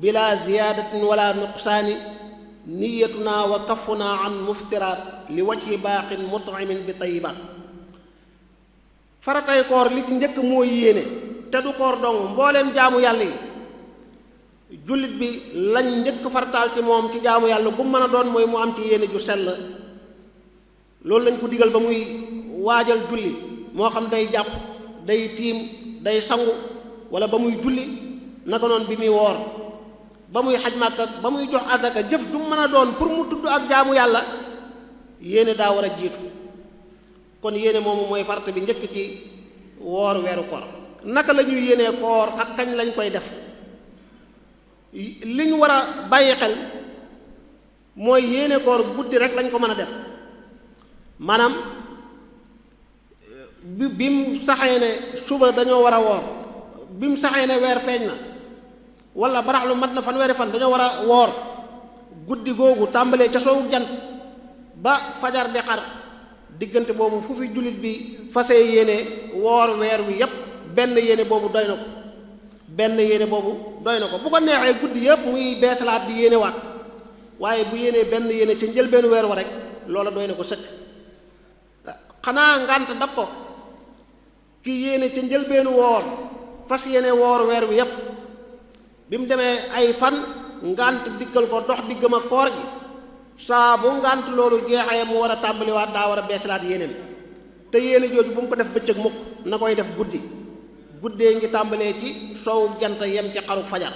bila ziyadatin wala nuqsaani niyatuna wa kafuna an muftiraat li wajhi baaqin mut'imin bi tayyibaat faratay koor li ci njëkk mooy yéene te du koor dong mbooleem jaamu yàlla yi jullit bi lañ njëkk farataal ci moom ci jaamu yàlla bu mën a doon mooy mu am ci yéene ju sell loolu lañ ko digal ba muy waajal julli moo xam day jàpp day tiim day sangu wala ba muy julli naka noonu bi muy woor ba muy xaj Màkka ba muy jox azaka jëf du mën a doon pour mu tudd ak jaamu yàlla yéene daa war a jiitu kon yéene moomu mooy farata bi njëkk ci woor weeru koor naka la ñuy yéenee koor ak kañ lañ koy def li ñu war a bàyyi xel mooy yéene koor guddi rek lañ ko mën a def maanaam bi mu saxee ne suba dañoo war a woor bi mu saxee ne weer feeñ na wala baraxlu mat na fanweeri fan dañoo war a woor guddi googu tàmbalee ca soowu jant ba fajar di xar diggante boobu fu fi jullit bi fasee yéene woor weer wi yépp benn yéene boobu doy na ko bu ko neexee guddi yépp muy beesalaat di yéene waat waaye bu yéenee benn yéene ca njëlbeenu weer wa rek loola doy na ko sëkk xanaa ngànt dab ko ki yéene ca njëlbeenu woor fas yéene woor weer wi yépp bi mu demee ay fan ngànt dikkal ko dox diggam ak koor gi saa bu ngànt loolu jeexee mu war a tàmbaliwaat daa war a beesalaat yéeneem te yéene jooju bu mu ko def bëccëg mukk na koy def guddi guddee ngi tàmbalee ci soowu jant yem ci xaruk fajar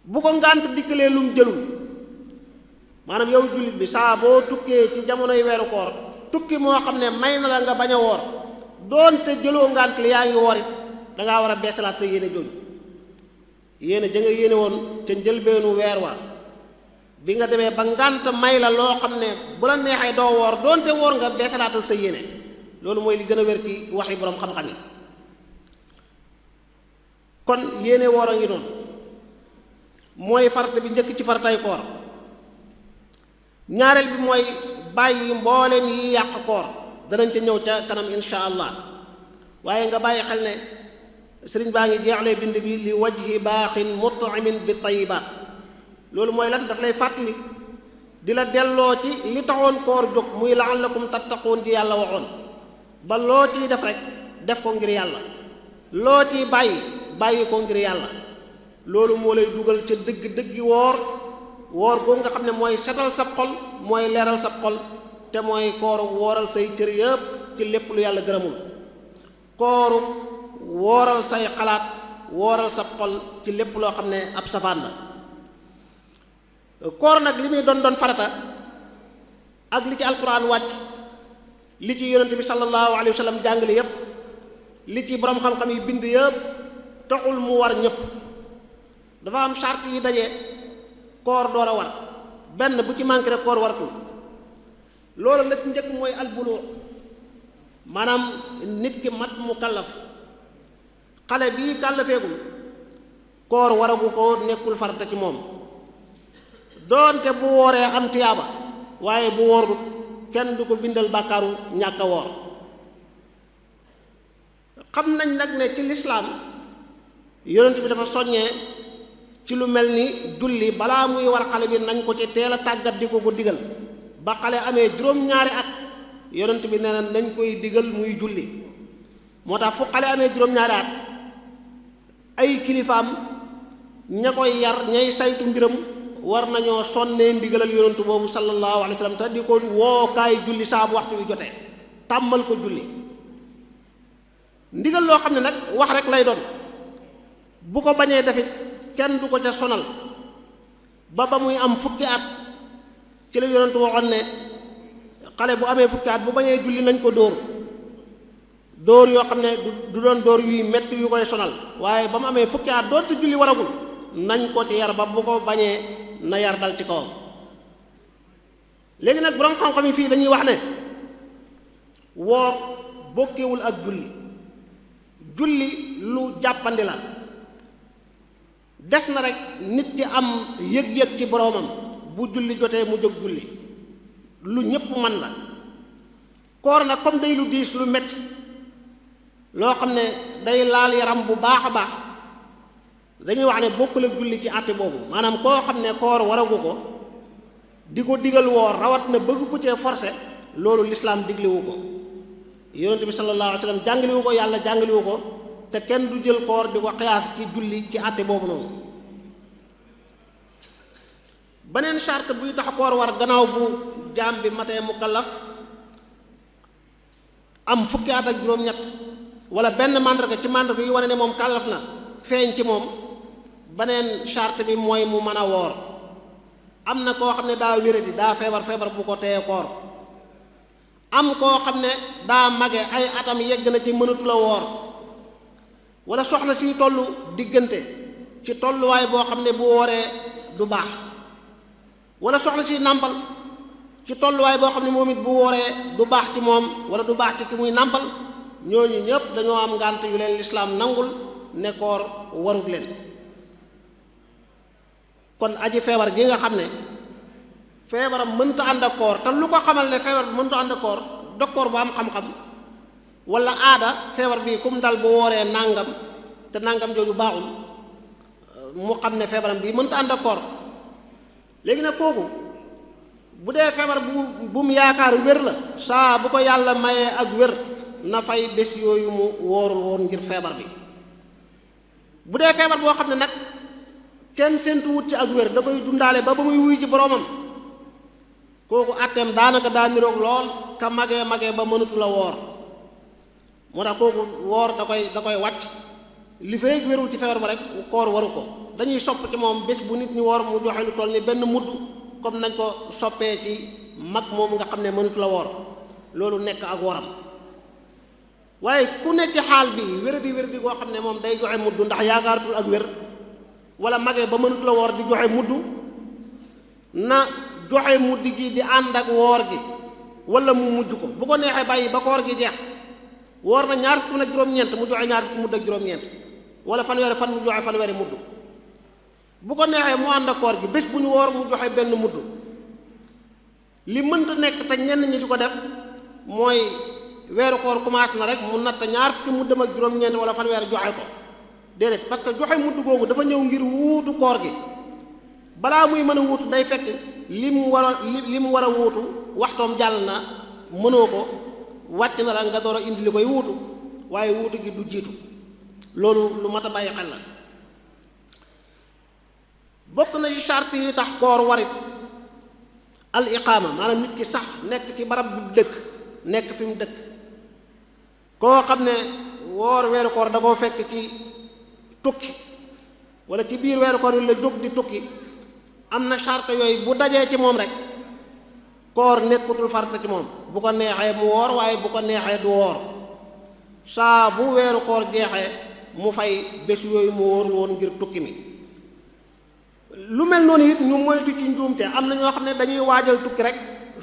bu ko ngànt dikkalee lum jëlul maanaam yow jullit bi saa boo tukkee ci jamonoy weeru koor tukki moo xam ne may na la nga bañ a woor doonte jëloo ngànt li yaa ngi woor it dangaa war a beesalaat sa yéene jooju yéene ja nga yéene woon ca njëlbeenu weer wa bi nga demee ba ngànt may la loo xam ne bu la neexee doo woor doonte woor nga beesalaatal sa yéene loolu mooy li gën a wér ci waxi boroom xam-xam yi kon yéene woor a ngi noonu mooy farata bi njëkk ci faratay koor ñaareel bi mooy bàyyi mboolem yi yàq koor danañ ca ñëw ca kanam insha allah waaye nga bàyyi xel ne sëriñ baa ngi jeexlee bind bi li wajhi baaxin mut'imin bi tayyibaat loolu mooy lan daf lay fàttali di la delloo ci li taxoon koor jóg muy la'allakum tattaquun ji yàlla waxoon ba loo ciy def rek def ko ngir yàlla loo ciy bàyyi ko ngir yàlla loolu moo lay dugal ca dëgg-dëggi woor boobu nga xam ne mooy setal sa xol mooy leeral sa xol te mooy kooru wooral say cër yëpp ci lépp lu yàlla gërëmul kooru wooral say xalaat wooral sa xol ci lépp loo xam ne ab safaan la koor nag li muy doon farata ak li ci alquran wàcc li ci yonent bi sallallahu alayhi wa sallam jàngale yépp li ci borom xam-xam yi bind yëpp taxul mu war ñëpp dafa am charte yi daje koor door a war benn bu ci manqué rek koor waratul loolu la ci njëkk mooy albulu maanaam nit ki mat mu kallaf xale bii kàllafeegul koor waragu ko nekkul farata ci moom doonte bu wooree am tiyaaba waaye bu woorut kenn du ko bindal bàkkaaru ñàkk a woor xam nañ nag ne ci lislaam yonent bi dafa soññee ci lu mel ni julli balaa muy war xale bi nañ ko ci teel a tàggat di ko digal ba xale amee juróom-ñaari at yonent bi nee na nañ koy digal muy julli moo tax fu xale amee juróom-ñaari at ay kilifaam ña koy yar ñay saytu mbiram war nañoo sonnee ndigalal yonentu boobu sallallahu alayhi wa sallam te di ko wookaay julli saa bu waxtu wi jotee tàmmal ko julli. ndigal loo xam ne nag wax rek lay doon bu ko bañee defit kenn du ko ca sonal ba muy am fukki at ci la yonentu waxoon ne xale bu amee fukki at bu bañee julli nañ ko dóor yoo xam ne du doon dóor yuy metti yu koy sonal waaye ba mu amee fukki at doonte julli waragul nañ ko ci yar ba bu ko bañee na yar dal ci kawam. léegi nag borom xam-xam yi fii dañuy wax ne woor bokkewul ak julli lu jàppandi la des na rek nit ki am yëg-yëg ci boroomam bu julli jotee mu jóg julli lu ñépp man la. koor nag comme day lu diis lu metti loo xam ne day laal yaram bu baax a baax dañuy wax ne bokkul ak julli ci àtte boobu maanaam koo xam ne koor waragu ko di ko digal woor rawat na bëgg ko cee forcé loolu lislaam digliwu ko yonent bi sallallahu alayhi wa sallam jàngaliwu ko yàlla jàngaliwu ko te kenn du jël koor di ko xiyaas ci julli ci àtte boobu noonu. beneen charte buy tax koor war gannaaw bu jaam bi matee mukallaf am fukki at ak juróom-ñett wala benn màndarga ci màndarga yu wane ne moom kàllaf na feeñ ci moom beneen charte bi mooy mu mën a woor. am na koo xam ne daa wéradi daa feebar bu ko teye koor am koo xam ne daa mage ay atam yegg na ci mënatu la woor wala soxna si tollu diggante ci tolluwaay boo xam ne bu wooree du baax wala soxna si nàmpal ci tolluwaay boo xam ne moom it bu wooree du baax ci moom wala du baax ci ki muy nàmpal ñooñu ñëpp dañoo am ngànt yu leen lislaam nangul ne koor warut leen. kon aji feebar gi nga xam ne feebaram mënta ànd ak koor te lu ko xamal ne feebar bi mënta ànd ak koor docteur bu am xam-xam wala aada feebar bi kum dal bu wooree nàngam te nàngam jooju baaxul mu xam ne feebaram bii mënta ànd ak koor. léegi nag kooku bu dee feebar bu mu yaakaar wér la saa bu ko yàlla mayee ak wér na fay bés yooyu mu wóorul woon ngir feebar bi. bu dee feebar boo xam ne nag kenn séentu wut ci ak wér da koy dundaale ba muy wuy ci boroomam kooku àtteem daanaka daa niroog lool ka magee ba mënatu la woor moo tax kooku woor da koy wàcc li fay wérul ci feebar ba rek koor waru ko. dañuy sopp ci moom bés bu nit ñi woor mu joxe lu toll ni benn mudd comme nañ ko soppee ci mag moom nga xam ne mënatu la woor loolu nekk ak woram. waaye ku nekk ci xaal bi wéradi goo xam ne moom day joxe mudd ndax yaakaaratul ak wér wala magee ba mënatu la woor di joxe mudd na joxe mudd gi di ànd ak woor gi wala mu mujj ko bu ko neexee bàyyi ba koor gi jeex woor na ñaar fukk ak juróom-ñeent mu joxe ñaar fukk mudd ak juróom-ñeent wala fanweeri fan mu joxe fanweeri mudd bu ko neexee mu ànd ak koor gi bés bu ñu woor mu joxe benn mudd. li mënta nekk te ñenn ñi di ko def mooy weeru koor commencé na rek mu natt ñaar fukki muddam ak juróom-ñeent wala fanweer joxe ko déedéet parce que joxe mudd googu dafa ñëw ngir wuutu koor gi balaa muy mën a wuutu day fekk li mu war a wuutu waxtoom jàll na mënoo ko wàcc na la nga door a indi li koy wuutu waaye wuutu gi du jiitu loolu lu mat a bàyyi xel la. bokk na ci charte yi tax koor warit al iqaama maanaam nit ki sax nekk ci barab bu dëkk nekk fi mu dëkk. koo xam ne woor weeru koor da koo fekk ci tukki wala ci biir weeru koor yi la jóg di tukki am na charte yooyu bu dajee ci moom rek koor nekkutul farata ci moom bu ko neexee mu woor waaye bu ko neexee du woor saa bu weeru koor jeexee mu fay bés yooyu mu wóorul woon ngir tukki mi. lu mel noonu it ñu moytu ci njuumte am na ñoo xam ne dañuy waajal tukki rek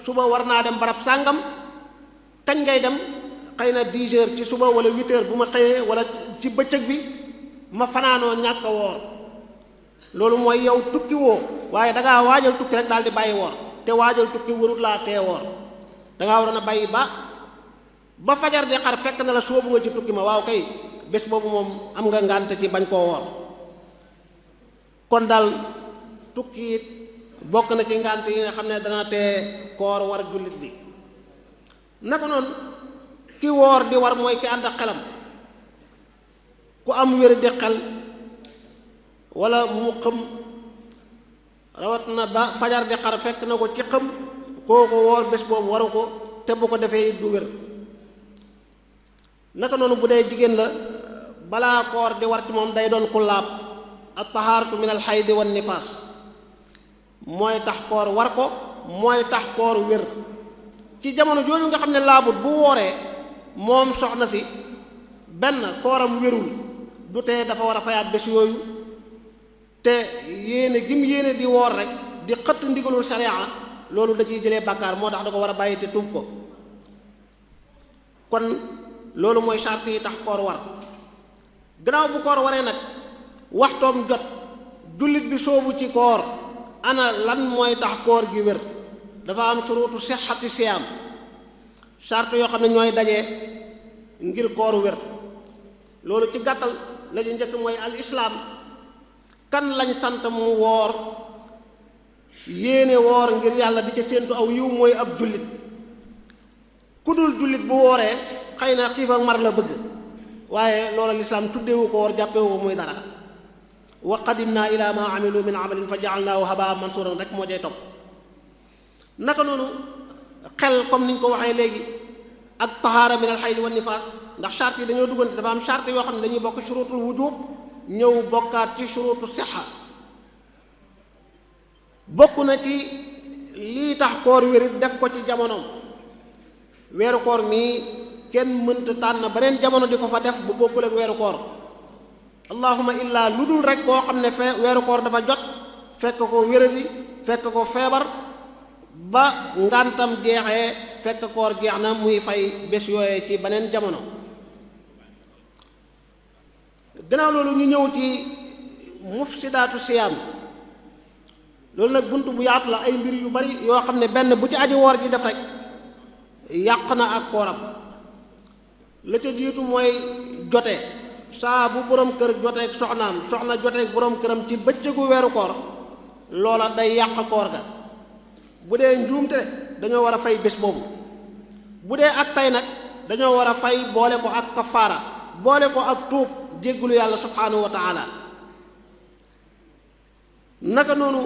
suba war naa dem barab sàngam kañ ngay dem xëy na 10 heures ci suba wala 8 heures bu ma xëyee wala ci bëccëg bi ma fanaanoo ñàkk a woor loolu mooy yow tukki woo waaye da ngaa waajal tukki rek daal di bàyyi woor te waajal tukki warut laa tee woor da ngaa waroon a bàyyi ba fajar di xar fekk na la soobu nga ci tukki ma waaw kay bés boobu moom am nga ngànt ci bañ koo woor. kon daal tukki it bokk na ci ngànt yi nga xam ne dana tee koor war jullit bi. naka noonu ki woor di war mooy ki ànd ak xelam ku am wér di xel wala mu xam rawat na ba fajar di xar fekk na ko ci xam kooku woor bés boobu waru ko te bu ko defee du wér. naka noonu bu dee jigéen la balaa koor di war ci moom day doon ku laab at-tahaaratu min al-haydi wan nifaas mooy tax koor war ko mooy tax koor wér. ci jamono jooju nga xam ne laabut bu wooree moom soxna si benn kooram wérul du tee dafa war a fayaat bés yooyu te yéene gim yéene di woor rek di xëtt ndigalul sharia loolu da ciy jëlee bàkkaar moo tax da ko war a bàyyi te tuub ko. kon loolu mooy charte yi tax koor war. gannaaw bu koor waree nag waxtoom jot jullit bi soobu ci koor ana lan mooy tax koor gi wér. dafa am surutu sixati siyaam charte yoo xam ne ñooy daje ngir koor wér. loolu ci gàttal la ñu njëkk mooy al islaam kan lañ sant mu woor yéene woor ngir yàlla di ca séentu aw yiw mooy ab jullit. ku dul jullit bu wooree xëy na xiif ak mar la bëgg waaye loola lislaam tuddeewu ko woor jàppewu ko muy dara. wa qadimna ila ma amilu min amalin fa ja'alnaahu haba'an mansuuran rek moo cay topp. naka noonu xel comme niñ ko waxee léegi ak tahaara min al hayd wan nifaas ndax charte yi dañoo duggante dafa am charte yoo xam ne dañuy bokk shurutul wujub ñëw bokkaat ci shurutu sixa. bokk na ci lii tax koor wérit def ko ci jamonoom. weeru koor mii kenn mënta tànn beneen jamono di ko fa def bu bokkul ak weeru koor allahuma illaa lu dul rek koo xam ne weeru koor dafa jot fekk ko wéradi fekk ko feebar ba ngantam jeexee fekk koor jeex na muy fay bés yooyee ci beneen jamono. gannaaw loolu ñu ñëw ci mufsidaatu siyaam. loolu nag bunt bu yaatu la ay mbir yu bari yoo xam ne benn bu ci aji woor ji def rek yàq na ak kooram. la ca jiitu mooy jote saa bu borom kër joteeg soxnaam soxna joteeg borom këram ci bëccëgu weeru koor loola day yàq koor ga. bu dee njuumte dañoo war a fay bés boobu. bu dee ak tey nag dañoo war a fay boole ko ak kafaara boole ko ak tuub jéggulu yàlla subhaanahu wa taala. naka noonu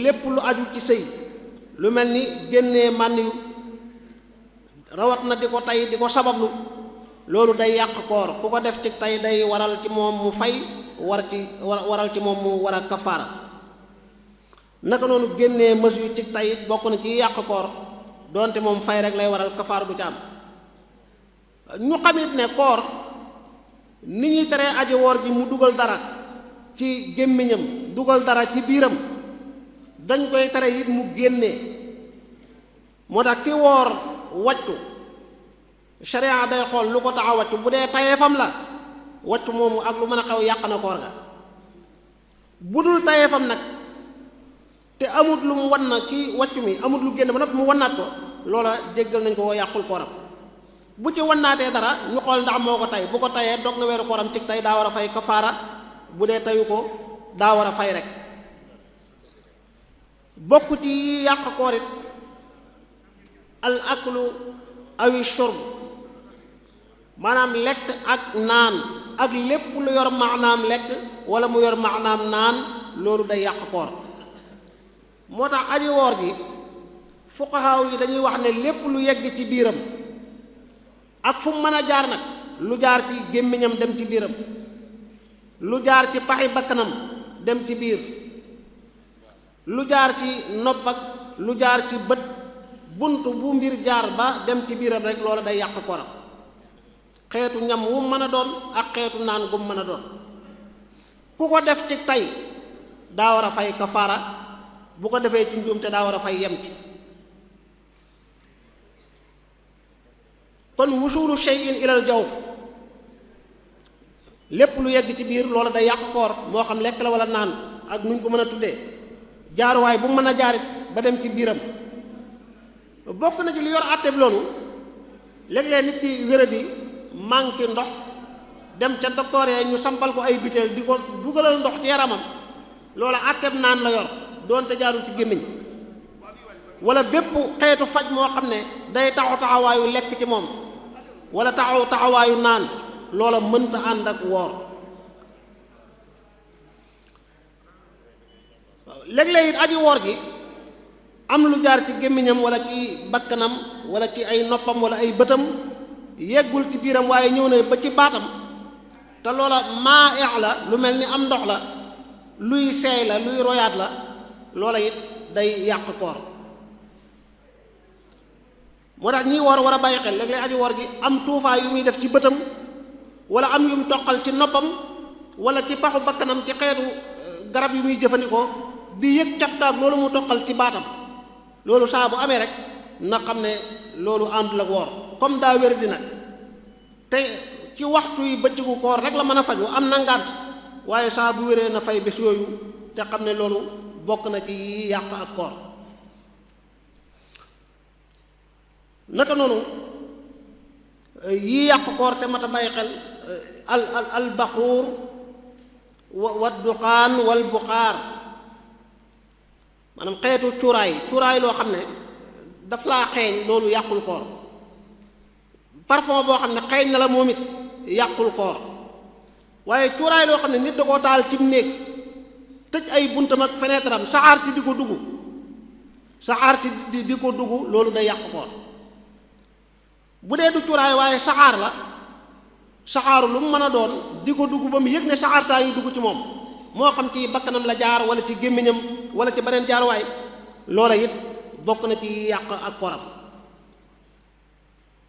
lépp lu aju ci sëy lu mel ni génnee mànn yu rawat na di ko tey di ko sabablu loolu day yàq koor ku ko def ci tey day waral ci moom mu fay waral ci moom mu war a kafaara. naka noonu génnee mës yu ci tey it bokk na ci yàq koor doonte moom fay rek lay waral kafaara du ca am. ñu xamit ne koor ni ñuy teree aji woor ji mu dugal dara ci gémmiñam dugal dara ci biiram dañ koy tere it mu génnee. moo tax ki woor wàccu sharia day xool lu ko tax a wàccu bu dee tayeefam la wàccu moomu ak lu mën a xew yàq na koor ga. bu dul tayeefam nag te amut lu mu wan na ci wàccu mi amut lu génn ba noppi mu wannaat ko loola jéggal nañ ko yàqul kooram. bu ci wannaatee dara ñu xool ndax moo ko tay bu ko tayee dog na weeru kooram ci tey daa war a fay kafaara bu dee tayu ko daa war a fay rek. bokk ci yàq koor it al aklu awi shurb maanaam lekk ak naan ak lépp lu yor maanaam lekk wala mu yor maanaam naan loolu day yàq koor. moo tax aji woor gi fuqahaaw yi dañuy wax ne lépp lu yegg ci biiram ak fu mu mën a jaar nag lu jaar ci gémmiñam dem ci biiram lu jaar ci paxi bakkanam dem ci biir lu jaar ci nopp ak lu jaar ci bët bunt bu mbir jaar ba dem ci biiram rek loola day yàq koram. xeetu ñam wu mën a doon ak xeetu naan gu mën a doon ku ko def ci tey daa war a fay kafaara bu ko defee ci njuumte daa war a fay yem ci. kon wusulu shay'in ilal jawf lépp lu yegg ci biir loola day yàq koor moo xam lekk la wala naan ak nuñ ko mën a tuddee jaaruwaay bu mën a jaarit ba dem ci biiram. bokk na ci li yor àtteeb loolu léeg-léeg nit ki wéradi manqué ndox dem ca docteur ya ñu sampal ko ay butéel di ko dugalal ndox ci yaramam loola àtteeb naan la yor doonte jaarul ci gémmiñ wala bépp xeetu faj moo xam ne day taxawaayu lekk ci moom wala taxawaayu naan loola mënta ànd ak woor. léeg-léeg it aji woor ji am lu jaar ci gémmiñam wala ci bakkanam wala ci ay noppam wala ay bëtam yeggul ci biiram waaye ñëw na ba ci baatam te loola maa la lu mel ni am ndox la luy seey la luy royaat la loola it day yàq koor moo tax ñiy woor war a bàyyi xel léeg-léeg aji woor ji am tuufaa yu muy def ci bëtam wala am yum toqal ci noppam wala ci paxu bakkanam ci xeetu garab yu muy jëfandikoo di yëg cafkaag loolu mu toqal ci baatam loolu saa bu amee rek na xam ne loolu àndul ak woor comme daa wér di nag te ci waxtu yi bëccëgu koor rek la mën a faju am na ngànt waaye saa bu wéree na fay bés yooyu te xam ne loolu bokk na ci yi yàq ak koor naka noonu yi yàq koor te mat a bàyyi xel al baquur wa duqaan wal buqaar maanaam xeetu cuuraay loo xam ne daf laa xeeñ loolu yàqul koor parfum boo xam ne xeeñ na la moom it yàqul koor waaye cuuraay loo xam ne nit da koo taal cim néeg tëj ay buntam ak fenêtre am saxaar si di ko dugg loolu day yàq koor bu dee du cuuraay waaye saxaar la saxaaru lu mu mën a doon di ko dugg ba mu yëg ne saxaar saa yi dugg ci moom moo xam ci bakkanam la jaar wala ci gémmiñam wala ci beneen jaaruwaay loola it bokk na ci yi yàq ak kooram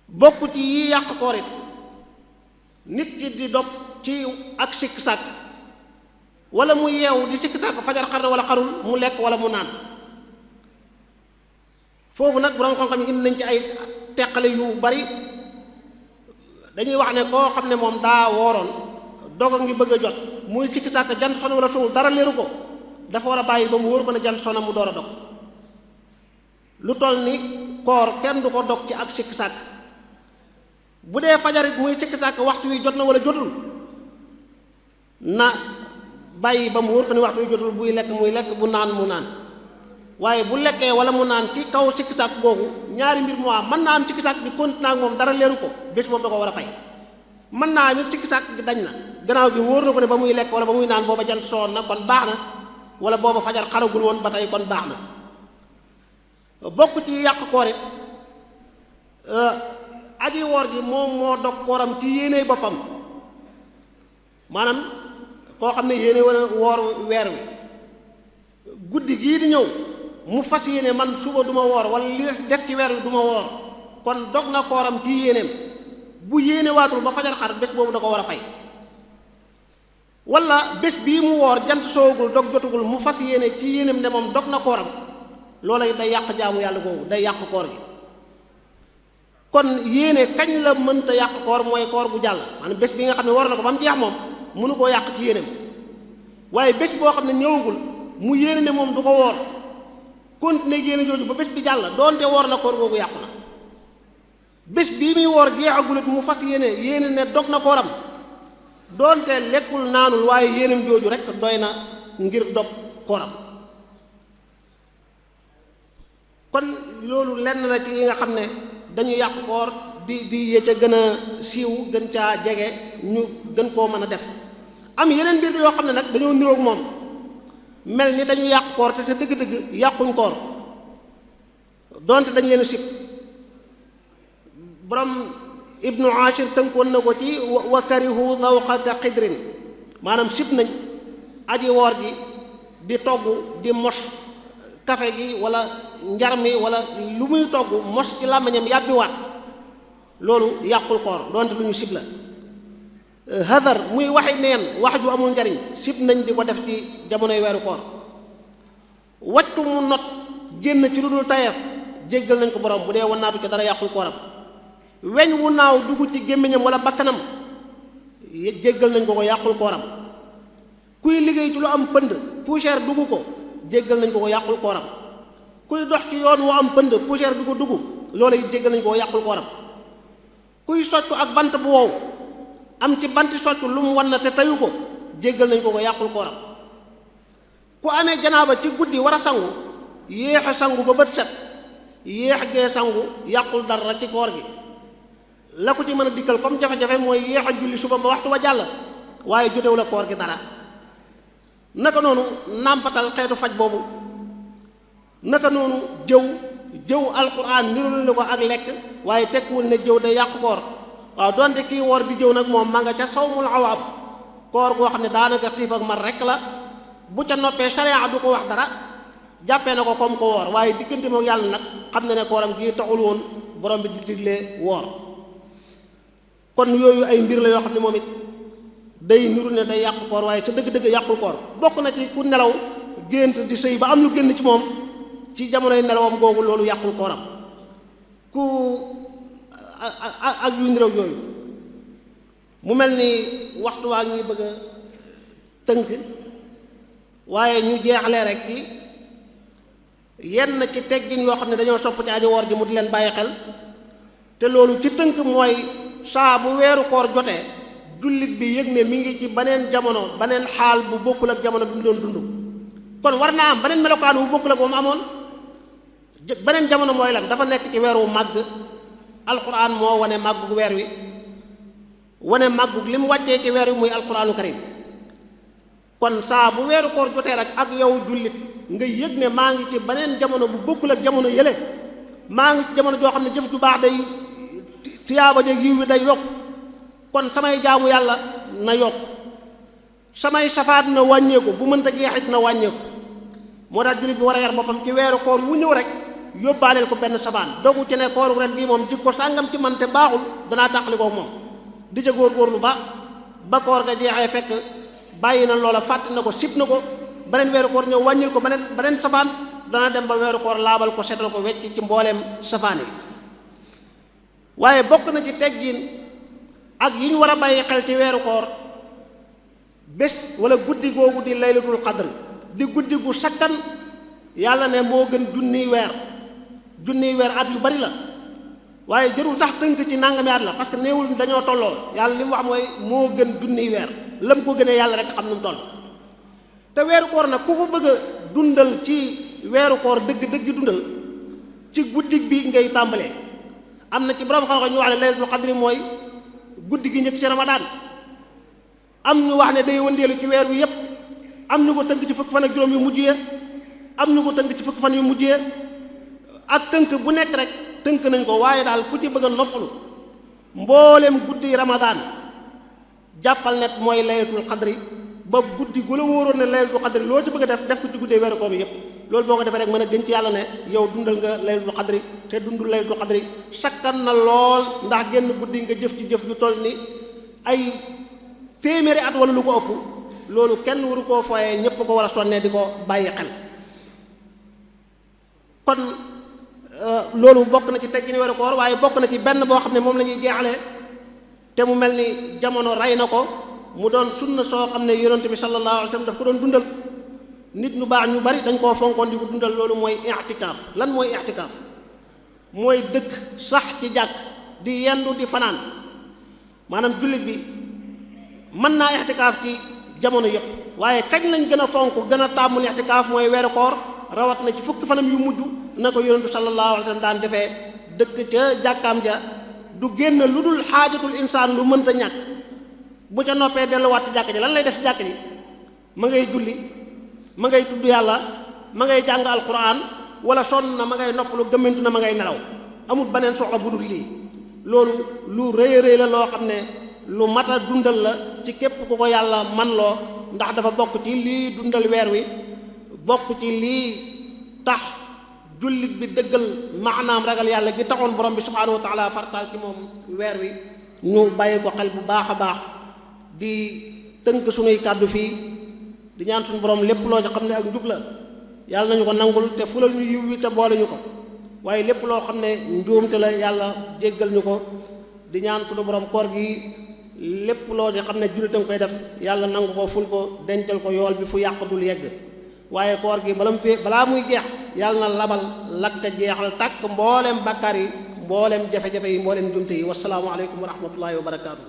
bokk ci yi yàq koor it nit ki di dog ci ak sikk sàkk wala mu yeewu di sikk sàkk fajar xar na wala xarul mu lekk wala mu naan foofu nag borom xam-xam yi indi nañ ci ay teqale yu bari dañuy wax ne koo xam ne moom daa wooroon dog a ngi bëgg a jot muy sikki sàkk jant sona wala sowul dara leeru ko dafa war a bàyyi ba mu wóor ko ne jant sona mu door a dog lu toll ni koor kenn du ko dog ci ak sikki sàkk bu dee fajarit muy sikki sàkk waxtu wi jot na wala jotul na bàyyi ba mu wóor ko ne waxtu wi jotul buy lekk muy lekk bu naan mu naan waaye bu lekkee wala mu naan ci kaw sikki sàkk googu ñaari mbir mu am mën naa am sikki sàkk bi continué ak moom dara leeru ko bés boobu da ko war a fay mën naa am it sikki sàkk gi dañ na gannaaw bi wóor na ko ne ba muy lekk wala ba muy naan booba jant soon na kon baax na wala booba fajar xaragul woon ba tey kon baax na bokk ci yàq koor it aji woor ji moom moo dog kooram ci yéene boppam maanaam koo xam ne yéene wala woor weer wi guddi gii di ñëw mu fas yéene man suba du ma woor wala li des ci weer wi du ma woor kon dog na kooram ci yéeneem bu yéene waatul ba fajar xar bés boobu da ko war a fay wala bés bii mu woor jant soogul dog jotugul mu fas yéene ci yéeneem ne moom dog na kooram loola day yàq jaamu yàlla googu day yàq koor gi kon yéene kañ la mënta yàq koor mooy koor gu jàll maanaam bés bi nga xam ne war na ko ba mu jeex moom mënu koo yàq ci yéeneem waaye bés boo xam ne ñëwagul mu yéene ne moom du ko woor continuer yéene jooju ba bés bi jàll doonte woor na koor googu yàqu na bés bii muy woor jeexagulit mu fas yéene ne dog na kooram doonte lekkul naanul waaye yéeneem jooju rek doy na ngir dog kooram kon loolu lenn la ci yi nga xam ne dañu yàq koor di yee ca gën a siiw gën caa jege ñu gën koo mën a def am yeneen mbir yoo xam ne nag dañoo niroog moom mel ni dañu yàq koor te sa dëgg-dëgg yàquñ koor donte dañ leen sib borom ibnu ashir tënkoon na ko ci wa karihu zawqa ka xidrin maanaam sib nañ aji woor ji di togg di mos kafe gi wala njar mi wala lu muy togg mos ci làmmiñam yàbbiwaat loolu yàqul koor donte lu ñu sib la hadar muy waxi neen wax ju amul njariñ sib nañ di ko def ci jamonoy weeru koor waccu mu not génn ci lu dul tayeef jéggal nañ ko borom bu dee wannaatu ca dara yàqul kooram weñ wu naaw dugg ci gémmiñam wala bakkanam jéggal nañ ko yàqul kooram kuy liggéey ci lu am pënd poussière dugg ko jéggal nañ ko yàqul kooram kuy dox ci yoon wu am pënd poussière du ko dugg loola it jéggal nañ ko yàqul kooram kuy soccu ak bant bu wow am ci banti soccu lu mu wan na te tayu ko jéggal nañ ko yàqul kooram ku amee janaaba ci guddi war a sangu yéex a sangu ba bët set yéex gee sangu yàqul dara ci koor gi la ko ci mën a dikkal comme jafe-jafe mooy yéex a julli suba ba waxtu wa jàll waaye jotewu la koor gi dara naka noonu nàmpatal xeetu faj boobu, naka noonu jëw alquran nirul ko ak lekk, waaye tekkiwul ne jëw day yàq koor. waaw donte kii woor di jëw nag moom ma nga ca sawmul awaam, koor goo xam ne daanaka xiif ak mar rek la, bu ca noppee sharia du ko wax dara, jàppee na ko comme ko woor, waaye diggante moom yàlla nag xam na ne kooram gi taxul woon borom bi di diglee woor. kon yooyu ay mbir la yoo xam ne moom it day niru ne day yàq koor, waaye sa dëgg-dëgg yàqul koor. bokk na ci ku nelaw gént di sëy ba am lu génn ci moom ci jamonoy nelawam googu, loolu yàqul kooram. ku ak yu nirew yooyu. mu mel ni waxtu waa ngi bëgg a tënk, waaye ñu jeexalee rek ci yenn ci teggin yoo xam ne dañoo sopp ci aji woor ji mu di leen bàyyi xel. te loolu ci tënk mooy saa bu weeru koor jotee jullit bi yëg ne mi ngi ci beneen jamono, beneen xaal bu bokkul ak jamono bi mu doon dund. kon war naa am beneen melokaan bu bokkul ak moom amoon. beneen jamono mooy lan? dafa nekk ci weeru màgg. alquran moo wane màggug weer wi, wane màggug li mu wàccee ci weer wi muy alquranu karim. kon saa bu weeru koor jotee rek ak yow jullit nga yëg ne maa ngi ci beneen jamono bu bokkul ak jamono yële, maa ngi ci jamono joo xam ne jëf ju baax day tiyaaba jeeg yiw wi day yokk. kon samay jaamu yàlla na yokk, samay safaat na wàññeeku, bu mënta jeexit na wàññeeku. moo tax jullit bi war a yar boppam ci weeru koor wu ñëw rek yóbbaaleel ko benn sabaan, dogu ci ne kooru ren gii moom jikko sàngam ci man te baaxul danaa tàqali ko moom, di ca góorgóorlu ba koor ga jeexee fekk bàyyi na loola, fàtt na ko, sib na ko. beneen weeru koor ñëw wàññil ko beneen safaan, dana dem ba weeru koor laabal ko, setal ko wecc ci mbooleem safaan yi. waaye bokk na ci teggin ak yi ñu war a bàyyi xel ci weeru koor, bés wala guddi googu di laylatul qadr, di guddi gu sakkan. yàlla ne moo gën junniy weer at yu bari la, waaye jërul sax tënk ci nangami at la, parce que néewul dañoo tolloo. yàlla li mu wax mooy moo gën junniy weer, lam ko gënee yàlla rek xam nu mu toll. te weeru koor nag ku ko bëgg a dundal ci weeru koor dëgg dundal ci guddi bi ngay tàmbalee. am na ci borom xam-xam ñu wax ne laylatul qadri mooy guddi gi njëkk ci ramadaan, am ñu wax ne day wëndeelu ci weer wi yépp, am ñu ko tënk ci fukk fan ak juróom yu mujjee, am ñu ko tënk ci fukk fan yu mujjee. ak tënk bu nekk rek tënk nañ ko, waaye daal ku ci bëgg a noppalu mboolem guddi ramadaan jàppal net mooy laylatul qadri. ba guddi gu la wóoroon ne laylatul qadri loo ci bëgg a def ko ci guddee weeru koor bi yépp. loolu boo ko defee rek mën a gën ci yàlla ne yow dundal nga laylatul qadri. te dundul laylatul qadri sakkan na lool, ndax génn guddi nga jëf ci jëf ju toll ni ay téeméeri at wala lu ko ëpp. loolu kenn waru koo fooyee, ñépp ko war a sonnee di ko bàyyi xel. kon loolu bokk na ci teggin weeru koor, waaye bokk na ci benn boo xam ne moom la ñuy jeexalee te mu mel ni jamono rey na ko, mu doon sunna soo xam ne yonent bi sallallahu alayhi wa sallam daf ko doon dundal. nit ñu baax ñu bari dañ koo fonkoon di ko dundal. loolu mooy i'tikaaf. lan mooy i'tikaaf? mooy dëkk sax ci jàkk di yendu di fanaan. maanaam jullit bi mën naa i'tikaaf ci jamono yëpp, waaye kañ lañ gën a fonk gën a tàmm i'tikaaf mooy weeru koor, rawat na ci fukki fanam yu mujj na ko yonentu sallallahu alayhi wa sallam daan defee. dëkk ca jàkkaam ja du génn lu dul xaajatul insaan, lu mënta ñàkk. bu ca noppee delluwaat ci jàkk ji. lan lay def ci jàkk ji? ma ngay julli, ma ngay tudd yàlla, ma ngay jàng alquran, wala sonn na ma ngay noppalu, gëmmentu na ma ngay nelaw. amul beneen soxla bu dul lii. loolu lu rëy rëy la loo xam ne lu mat a dundal la ci képp ku ko yàlla man loo, ndax dafa bokk ci lii dundal weer wi, bokk ci lii tax jullit bi dëggal maanaam ragal yàlla gi taxoon borom bi subhaanahu wa taala fartaal ci moom weer wi. ñu bàyyi ko xel bu baax a baax, di tënk sunuy kàddu fii, di ñaan suñu borom lépp loo ci xam ne ak njub la yàlla nañu ko nangul te fulal ñu yiw wi te boole ñu ko, waaye lépp loo xam ne njuumte la yàlla jéggal ñu ko. di ñaan suñu borom koor gi lépp loo ci xam ne jullitam koy def yàlla nangu ko, ful ko, dencal ko yool bi fu yàq dul yegg. waaye koor gi balaa muy jeex yàlla na labal lakka jeexal tàkk mbooleem bàkkaar yi, mbooleem jafe-jafe yi, mbooleem njuumte yi. wasalaamu aleykum wa rahmatullahi wa barakaatu.